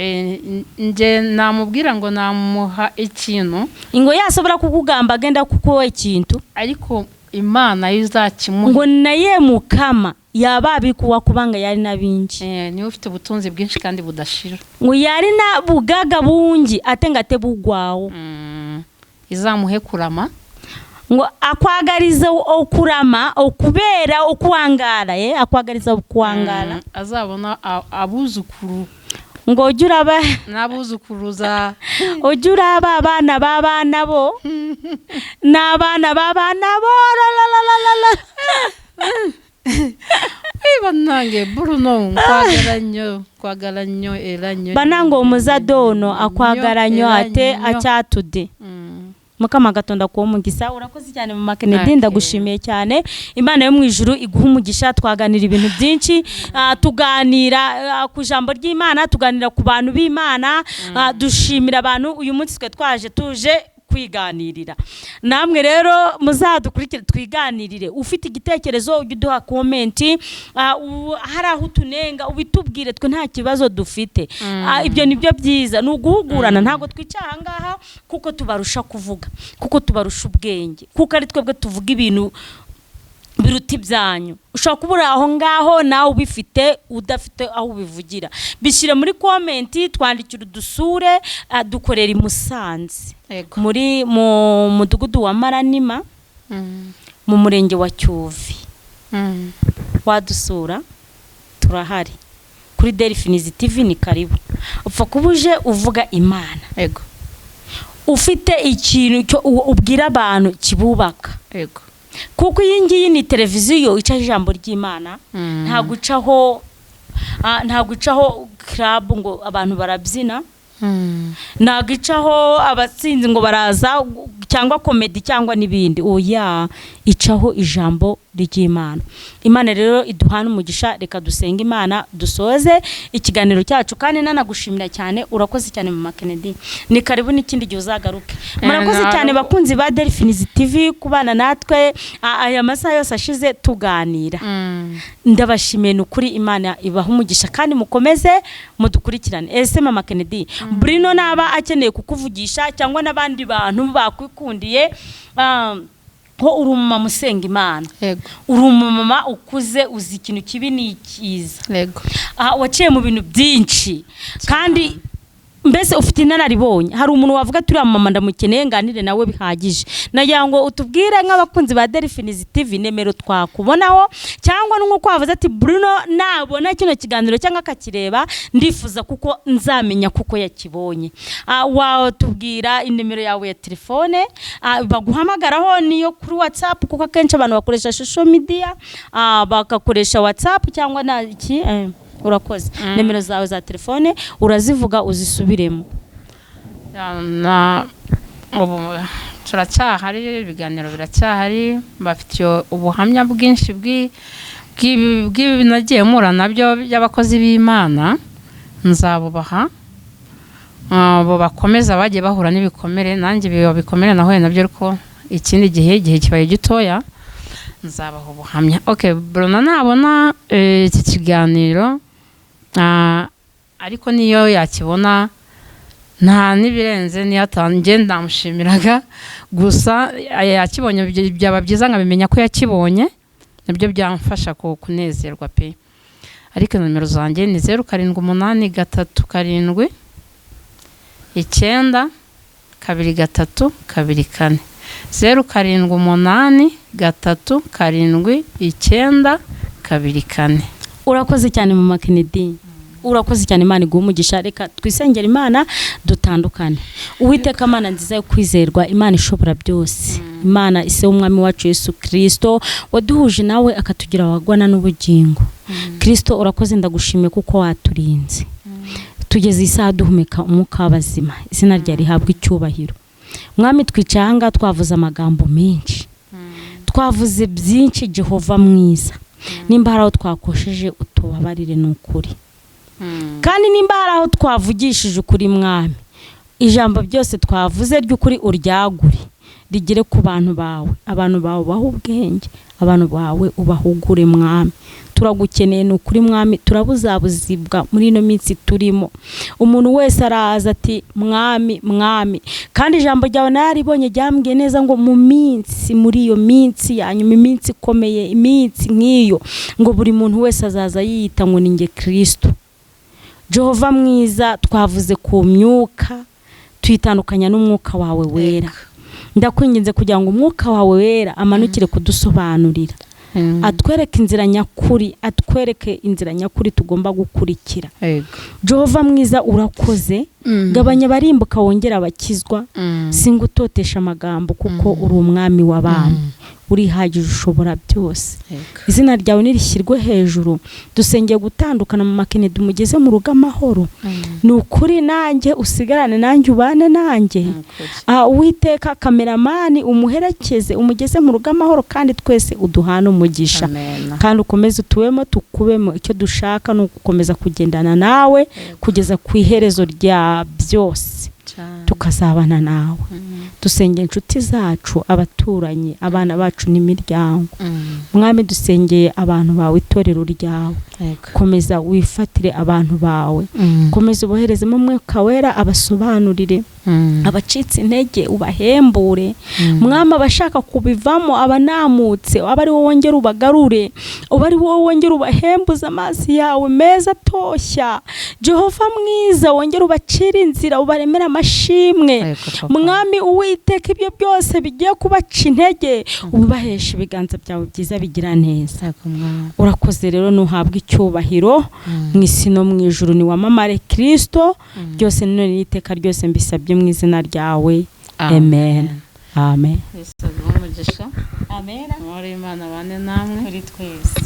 Nje namubwira ngo namuha ikintu. Ngo yasobola kukugamba agenda kukuwa ekintu, ariko Imana yo izakimuha. Ngo naye Mukama yaba abikuwa kubanga yalina bingi. Niwe ufite ubutunzi bwinshi kandi budashira. Ngo yalina bugaga bungi ate nga tebugwawo. Izamuhe kurama. Ngo akwagaliza okurama, okubeera, okuwangaala, akwagaliza okuwangaala. Azabona abuzukuru. Ngo ojja olaba n'abuzukuruza. Ojja olaba abaana b'abaana bo n'abaana b'abaana bo, lalalalala. Bannange, Bruno, nkwagala nnyo, nkwagala nnyo era nnyo. Bannange, omuzadde ono nnyo, akwagala nnyo era ate nnyo. Akyatudde. Mukama Katonda kuwa umugisha. Urakoze cyane mama Kennedy. Ndagushimiye cyane, Imana yo mu ijuru iguha umugisha. Twaganira ibintu byinshi, tuganira ku ijambo ry'Imana, tuganira ku bantu b'Imana, dushimira abantu. Uyu munsi twe twaje tuje kwiganirira namwe, rero muzadukurikire twiganirire. Ufite igitekerezo ujye uduha comment, hari aho utunenga ubitubwire, twe nta kibazo dufite. Ibyo ni byo byiza, ni uguhugurana. Ntabwo twicaye aha ngaha kuko tubarusha kuvuga, kuko tubarusha ubwenge, kuko ari twebwe tuvuga ibintu biruta ibyanyu. Ushobora kuba uri aho ngaho nawe ubifite, udafite aho ubivugira, bishyire muri comment, twandikire, udusure. Dukorera i Musanze, muri mu mudugudu wa Maranima, mu murenge wa Cyuvi. Wadusura, turahari kuri Delphines TV, ni karibu. Upfa kuba uje uvuga Imana, ufite ikintu cyo ubwira abantu kibubaka, kuko iyi ngiyi ni televiziyo icaho ijambo ry'Imana. Nta gucaho club ngo abantu barabyina, ntabwo icaho abatsinzi ngo baraza, cyangwa comedy cyangwa n'ibindi. Oya, icaho ijambo ry'Imana. Imana rero iduhana umugisha. Reka dusenge Imana dusoze ikiganiro cyacu, kandi nanagushimira cyane. Urakoze cyane mama Kennedy, ni karibu n'ikindi gihe uzagaruke. Murakoze cyane bakunzi ba Delphines TV kubana natwe aya masaha yose ashize tuganira. Ndabashimiye ni ukuri, Imana ibaha umugisha kandi mukomeze mudukurikirane. Ese mama Kennedy, Bruno naba akeneye kukuvugisha cyangwa n'abandi bantu bakwikundiye, ko uri umumama usenga Imana, uri umumama ukuze, uzi ikintu kibi n'ikiza, waciye mu bintu byinshi kandi mbese ufite inararibonye, hari umuntu wavuga ati uriya mama ndamukeneye nganire nawe bihagije, nagira ngo utubwire nk'abakunzi ba Delphines TV nimero twakubonaho, cyangwa nk'uko wavuze ati Bruno nabona kino kiganiro cyangwa akakireba ndifuza kuko nzamenya kuko yakibonye, watubwira inimero yawe ya telefone baguhamagaraho, niyo kuri WhatsApp, kuko akenshi abantu bakoresha social media, bagakoresha WhatsApp cyangwa na iki. Urakoze. Nimero zawe za telefone urazivuga uzisubiremo. Na ubu turacyahari, ibiganiro biracyahari, bafitiye ubuhamya bwinshi bw'ibi nagiye mpura nabyo by'abakozi b'Imana, nzabubaha. Abo bakomeza bagiye bahura n'ibikomere, nanjye ibi bikomere nahuye nabyo, ariko ikindi gihe, igihe kibaye gitoya, nzabaha ubuhamya. Okay, Bruna nabona iki kiganiro, ariko niyo yakibona nta n'ibirenze, niyo atange ndamushimiraga gusa. Yakibonye byaba byiza nkabimenya ko yakibonye, nibyo byamfasha kunezerwa pe. Ariko nomero zanjye ni 0783 79 23 24, 07837924. Urakoze cyane mama Kennedy, urakoze cyane, Imana iguhe umugisha. Reka twisengere Imana dutandukane. Uwiteka Mana nziza yo kwizerwa, Imana ishobora byose, Imana ise w'umwami wacu Yesu Kirisito waduhuje nawe akatugira abagwana n'ubugingo. Kirisito urakoze, ndagushimiye kuko waturinze tugeze isaha duhumeka umwuka w'abazima. Izina ryawe rihabwa icyubahiro. Mwami, twicaye aha ngaha twavuze amagambo menshi, twavuze byinshi. Jehova mwiza, nimba hari aho twakosheje utubabarire, ni ukuri. Kandi nimba hari aho twavugishije ukuri, mwami, ijambo byose twavuze ry'ukuri uryagure rigere ku bantu bawe. Abantu bawe ubahe ubwenge, abantu bawe ubahugure. Mwami, turagukeneye, ni ukuri. Mwami, turabuzabuzibwa muri ino minsi turimo. Umuntu wese araza ati mwami, mwami, kandi ijambo ryawe naribonye ryambwiye neza ngo mu minsi, muri iyo minsi ya nyuma, iminsi ikomeye, iminsi nk'iyo, ngo buri muntu wese azaza yiyita ngo ni nge Kirisito. Jehova mwiza, twavuze ku myuka tuyitandukanya n'umwuka wawe wera. Ndakwinginze kugira ngo umwuka wawe wera amanukire kudusobanurira, atwereke inzira nyakuri, atwereke inzira nyakuri tugomba gukurikira. Jehova mwiza, urakoze. Gabanya abarimbuka, wongera abakizwa. Singutotesha amagambo kuko uri umwami w'abami, urihagije, ushobora byose. Izina ryawe nirishyirwe hejuru. Dusengeye gutandukana, mama Kennedy umugeze mu rugo amahoro, ni ukuri. Nanjye usigarane nanjye, ubane nanjye. Uwiteka, cameraman umuherekeze, umugeze mu rugo amahoro, kandi twese uduhane umugisha. Amen. Kandi ukomeze utuwemo, tukubemo. Icyo dushaka ni ugukomeza kugendana nawe kugeza ku iherezo rya byose, tukazabana nawe. Dusengeye inshuti zacu, abaturanyi, abana bacu n'imiryango. Mwami, dusengeye abantu bawe, itorero ryawe. Komeza wifatire abantu bawe, komeza uboherezemo umwuka wera, abasobanurire. Abacitse intege ubahembure. Mwami, abashaka kubivamo, abanamutse, aba ari wowe wongera ubagarure, uba ari wowe wongera ubahembuze amazi yawe meza atoshya. Jehova mwiza, wongera ubacire inzira, ubaremere amashimwe. Yego, papa. Mwami Uwiteka, ibyo byose bigiye kubaca intege ubibahesha ibiganza byawe byiza bigira neza. Yego, Mwami. Urakoze rero, nuhabwa icyubahiro mu isi no mu ijuru, ni wamamare Kirisito. Byose none n'iteka ryose mbisabye mu izina ryawe, amen, amen. Yesu aguhe umugisha. Amen. Amahoro y'Imana abane namwe. Kuri twese.